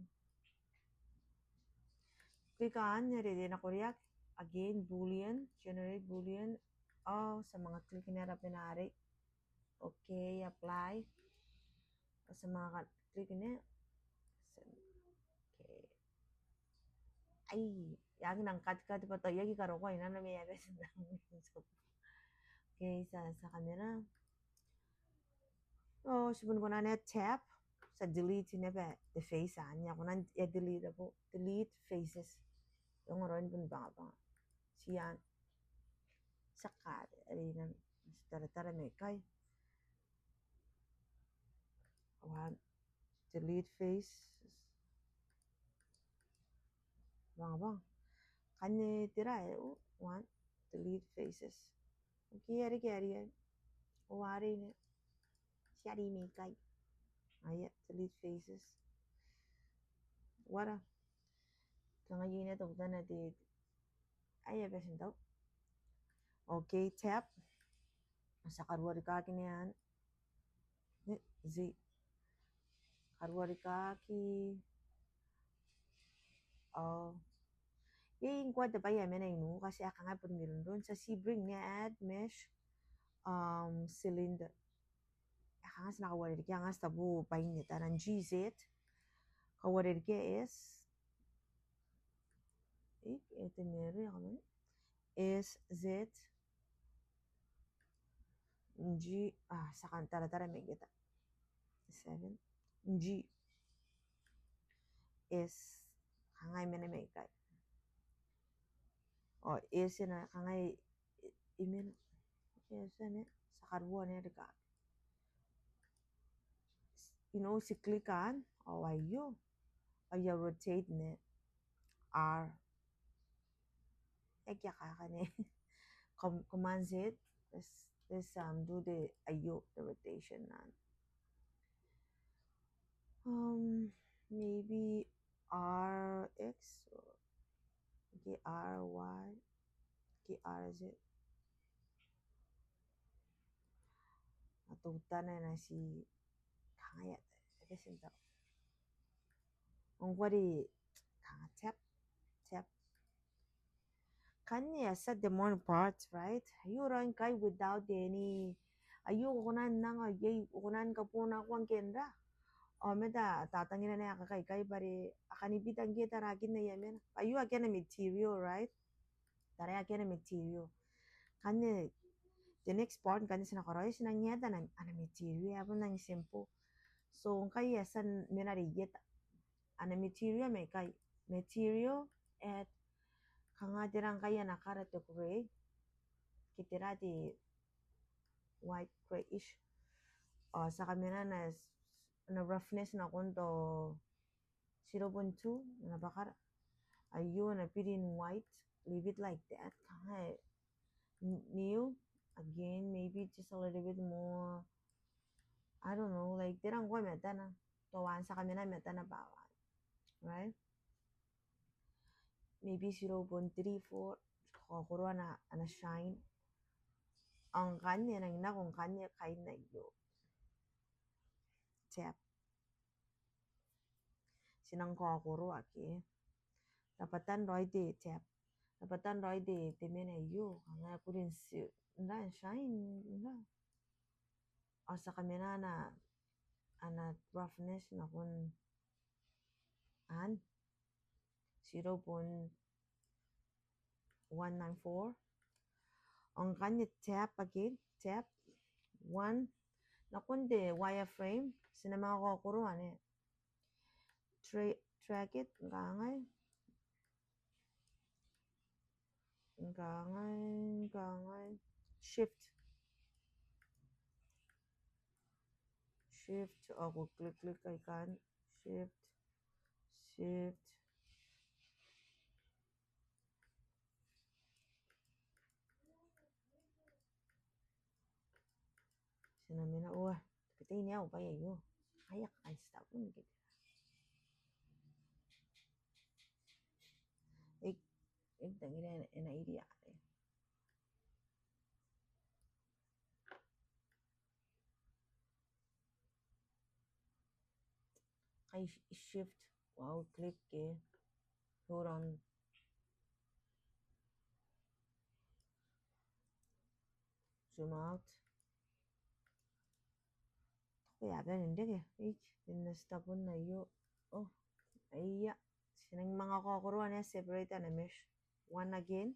Click anne, are e na koreaki. Again, boolean, generate boolean. Ao ti a manga click n ara bwai arei. Okay, apply. Ao ti a manga click n. Okay. Ai, e aki nang katikati bwa tao e aki karokoa inanona ma e a bati n nang. Okay, ti a, ti a kamena. Ao ti bon kona n tab, ti a delete naba te face anne, e a kona n, e a delete, abo, delete faces. E ongora ni bon bangabanga. Ti a, ti a kare, are e na, ti taratara mai ikai. Ao delete face. Bangabanga. Ngkanne tera, e, o, one, delete faces. Okay, are ke are, e. O, are ne. Ti a ri mai ikai. Aia, delete faces. Uara. Kanga iai teutana te, aia, bati n tau. Okay, tab. Ti a karuarikaki n anne. Ne, Z. Karuarikaki. Ao iai ngkoa te bwai ae mena i nuka, ti a kanga bon mironron, ti a ti bring n add mesh, um, cylinder. E kanga ti na kauarerekea, kanga ti tabu bwain te tana, G Z. Kauarerekea S. E, e te mero, e kanga. S Z. G, a, ti a kan taratara mai ieta. Seven. G. S. Kanga e mena mai ikai. Ao S e na kanga e, e mena. S e na, ti a karuarika. You know, ti click anne, ao aio. Ao I a rotate n R. E aki a kakane. Com-, Command Z. Let's, let's, um, do the aio, the rotation anne. Um, maybe R X, okay, R Y, okay, R Z. Ao teutana e na ti kanga e a, e a ti n tau. Ngkoa are kanga tab, tab. Ngkanne e a tia te moan part, right? Aio raoi ngkai without any, aio ko kona n anga, iai ko kona ni kabonakoa ngke n ra. Ao ma te, te tangira n ae a kakaikai bwa are a kani bita ngke tarakin aia mena. Aio akea ana material, right? Tara akea ana material. Ngkanne, the next part, ngkanne ti na karaoia, ti na ngae ana, ana material, e a bon nang simple. So, ngkai e a tia n mena are ieta. Ana material mai ikai. Material, add, kanga tera ngkai ana kara, te grey. Ke tera, te white grayish. Ao ti a kamena ana, ana roughness nakon te zero point two, ana bakara. Aio, ana biri n white, leave it like that. Kanga e, n-, new, again, maybe just a little bit more, I don't know, like, tera ngkoa matana. Tao wan ti a kamena matana bwa wan. Right? Maybe zero point three four. kaokoroa ana, ana shine. Ao ngkanne e nang nako ngkanne kain aio. Tab. Ti nang kaokoroa ke. Rabwatan raoi te tab. Rabwatan raoi te, te mena aio. Kanga e kuri n ti, n ra, n shine, n ra. Ao ti a kamena ana, ana roughness nakon an zero point one nine four. Ao ngkanne tab again, tab one. Nakon te wireframe, ti na manga kaokoroa anne. Tra-, drag it, kangai. Kangai, kangai. Shift. Shift, ao ko click, click aikai. Shift, shift. Ti na mena, ua, te kete i nea au bwai aio. Aia, kakain ti tabun ke. E, e tangira e na, e na iri are. Kai shift, wow, click ke. Hold on. Zoom out. Ko a bane n reke, e, e na ti tabun aio. Oh, aia. Ti nang manga kaokoroa anne, separate ana mesh. One again.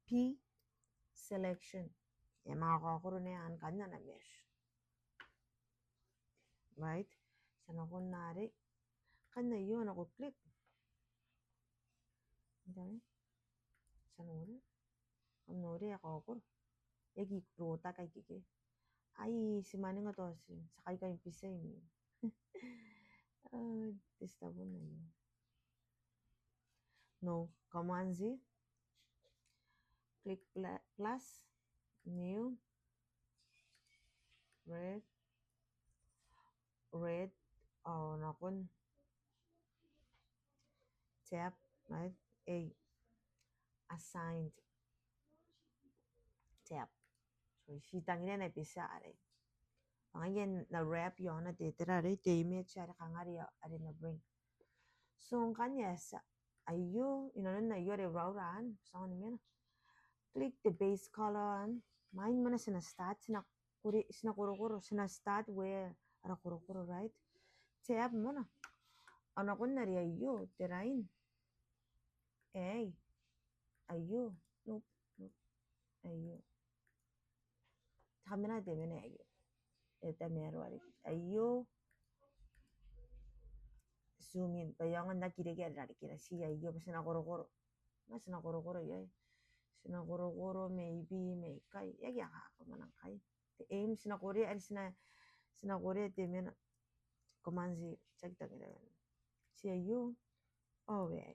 P selection. E manga kaokoro anne, ngkanne ana mesh. Right? Ti a nakon are. Ngkanne aio, nako click. Right? Ti a noria. Kam noria e kaokoro. E aki rotaki ikekei. Ai, ti maninga tao ti, ti a kaikai n bita imwin. Oh, te tabun aio. No, Command Z. Click pla-, plus, new, red, red, ao nakon tab, right? A, assigned tab. So, ti tangiria n na bita arei. Ngaia e na wrap iaona te, tera arei, te image are kanga arei, are e na bring. So, ngkanne e a tia. Aio, inanon aio are raura anne, ti a mena. Click te base color anne. Imwain moa ti na start, ti na kore-, ti na korokoro, ti na start where ara korokoro, right? Tab moa. Ao nakon are aio, te line. Ei. Aio. Nope, nope. Aio. Ti a kamena te mena aio. E tamaroa riki. Aio. Zoom in. Bwa e aonga n aki reke are e rarikira. Ti aio, bwa ti na korokoro. Ma ti na korokoro iai. Ti na korokoro, maybe, mai ikai. E aki a kakamwanang kai. Te aim, ti na korea, are ti na, ti na korea te mena. Command Z, ti aki tangiria. Ti aio. Ao e a.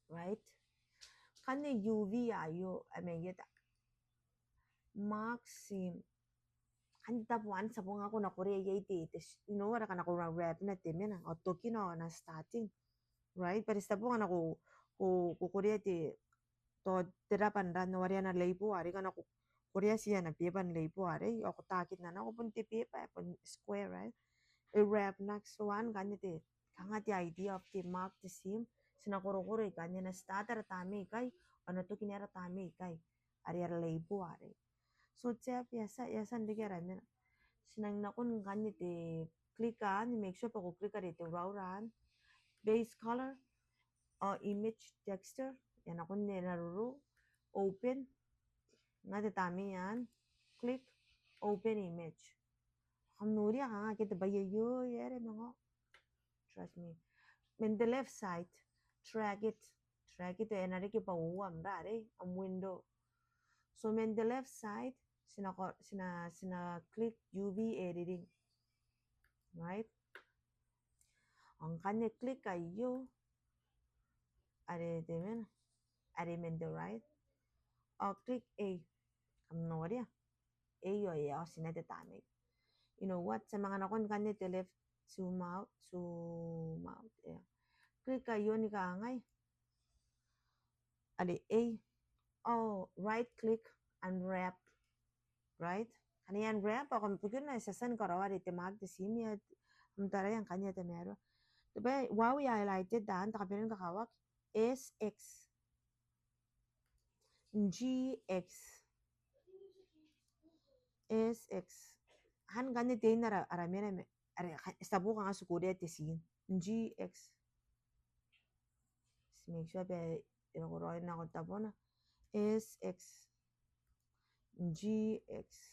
Right? Ngkanne U V aio, a maieta. Mask seam. Ngkanne te tabo anne ti a bon nako n na korea iai te, te, you know, are ngkana ko na wrap n te mena, ao tokina ao n na starting. Right? But ti a bon nako, ko, ko korea te, tao te raba n ra, n na warea ana label arei, ngkana ko korea ti ana beba n label arei, ao ko takin nako bon te beba, bon square, right? E wrap nako, so anne ngkanne te, kanga te idea of te mask, te seam, ti na korokoro ikanne, e na start ara tamnei ikai, ao e na toki n ara tamnei ikai, are ara label arei. So tab, e a tia, e a tia n reke ara mena. Ti nang nakon ngkanne te click anne, make sure bwa ko click are te raura anne. Base color, ao image texture, e a nakon e na roro, open, nako te tamnei anne, click, open image. Kam noria kanga akea te bwai aio, e a reke manga. Trust me. Man te left side, drag it. Drag it, e na reke bwa uoua am ra arei, am window. So man te left side, ti na ko-, ti na, ti na click U V editing. Right? Ao ngkanne click aio. Are te mena. Are man te right. Ao click A. Kam noria. Aio, e a otinako te tamnei. You know what? Ti a manga nakon ngkanne te left, zoom out, zoom out, eng. Click aio ni kangai. are A. Ao right click, unwrap. Right? Ngkana e unwrap, ao kam bukina, e a tia ni karaoa are te mark te scene, e a, am taraia ngkanne e tamaroa. Te bwai, while we highlighted, taan te kabanea ni kakawaki. S X. G X. S X. Ao ngkanne te in ara, ara mena, are, e tabu kanga ti korea te scene. G X. Make sure bwa e roko raoi nako tabona. S X. G X.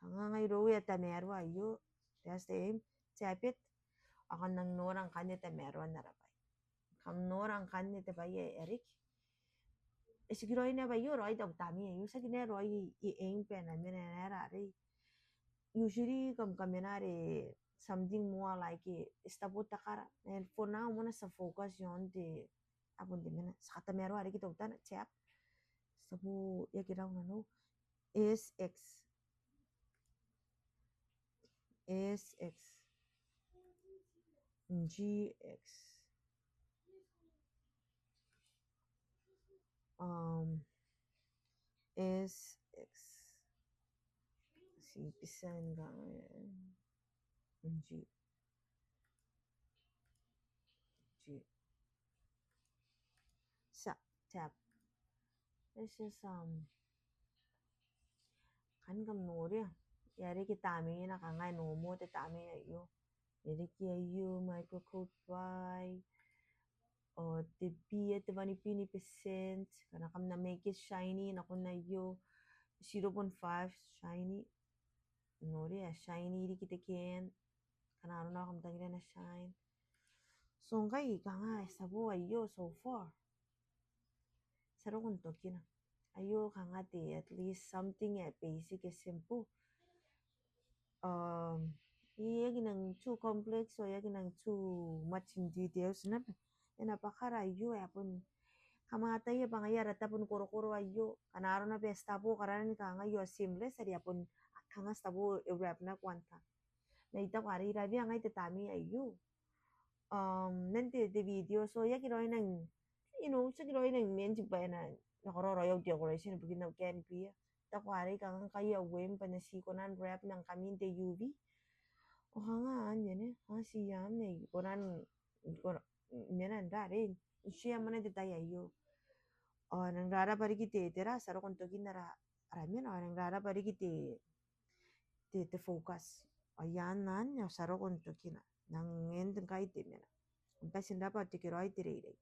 Kanga ngai irou e a tamaroa aio. That's the aim. Tap it. Ao kam nang nora ngkanne e tamaroa n ara bwai. Kam nora ngkanne te bwai ae e riki. E tikiraoi naba aio raoi tabeua tamnei aio, tiaki naba raoi aim bwa e na mena n ara arei. Usually kam, kam mena are something more like e, e tabu te kara. And for now, moa ti a focus iaon te, a bon te mena. Ti a katamaroa riki teutana, tap. Ti a bon, e aki rau nanou. S X. S X. G X. Um, S X. Si pisan kanga G. G. Ti a tap. This is, um, kan kam noria. E a reke tamneina, kanga e normal te tamnei aio. E reke aio, micro code by. Ao te bia, te one penny percent. Ngkana kam na make it shiny, nakon aio. Zero point five shiny. Noria, shiny riki te can. Ngkana arona kam tangiria e na shine. So ngkai, kanga e tabu aio so far. Ti a roko n tokina. Aio kanga te, at least something ae basic, ae simple. Um, e aki nang too complex, ao e aki nang too much in details naba. E na bwakara aio, e a bon kamataia bwa ngaia ara tabo ni korokoro aio. Ngkana arona bwa e tabu karaoan kanga aio seamless, are e a bon kanga tabu e wrap nako anne. Ma I taku are e rabwa ngai te tamnei aio. Um, n te, te video, so e aki raoi nang, you know, tiaki raoi nang mean bwa e na, na karaoa raoi au decoration ibukin au can bia. I taku are kanga ngkai au aim bwa N na ti kona n wrap nang kami n te U V. Ao kanga anne, kanga ti am ne, kona n, kona, mena n rarei. Ti a mena n te tai aio. Ao nang rarabwa riki te, tera, ti a roko n tokina ara, ara mena, ao nang rarabwa riki te, te, te focus. Ao iaan anne, ao ti a roko n tokina. Nang end ngkai te mena. Am bati n rabwa, tekeraoi te reirei.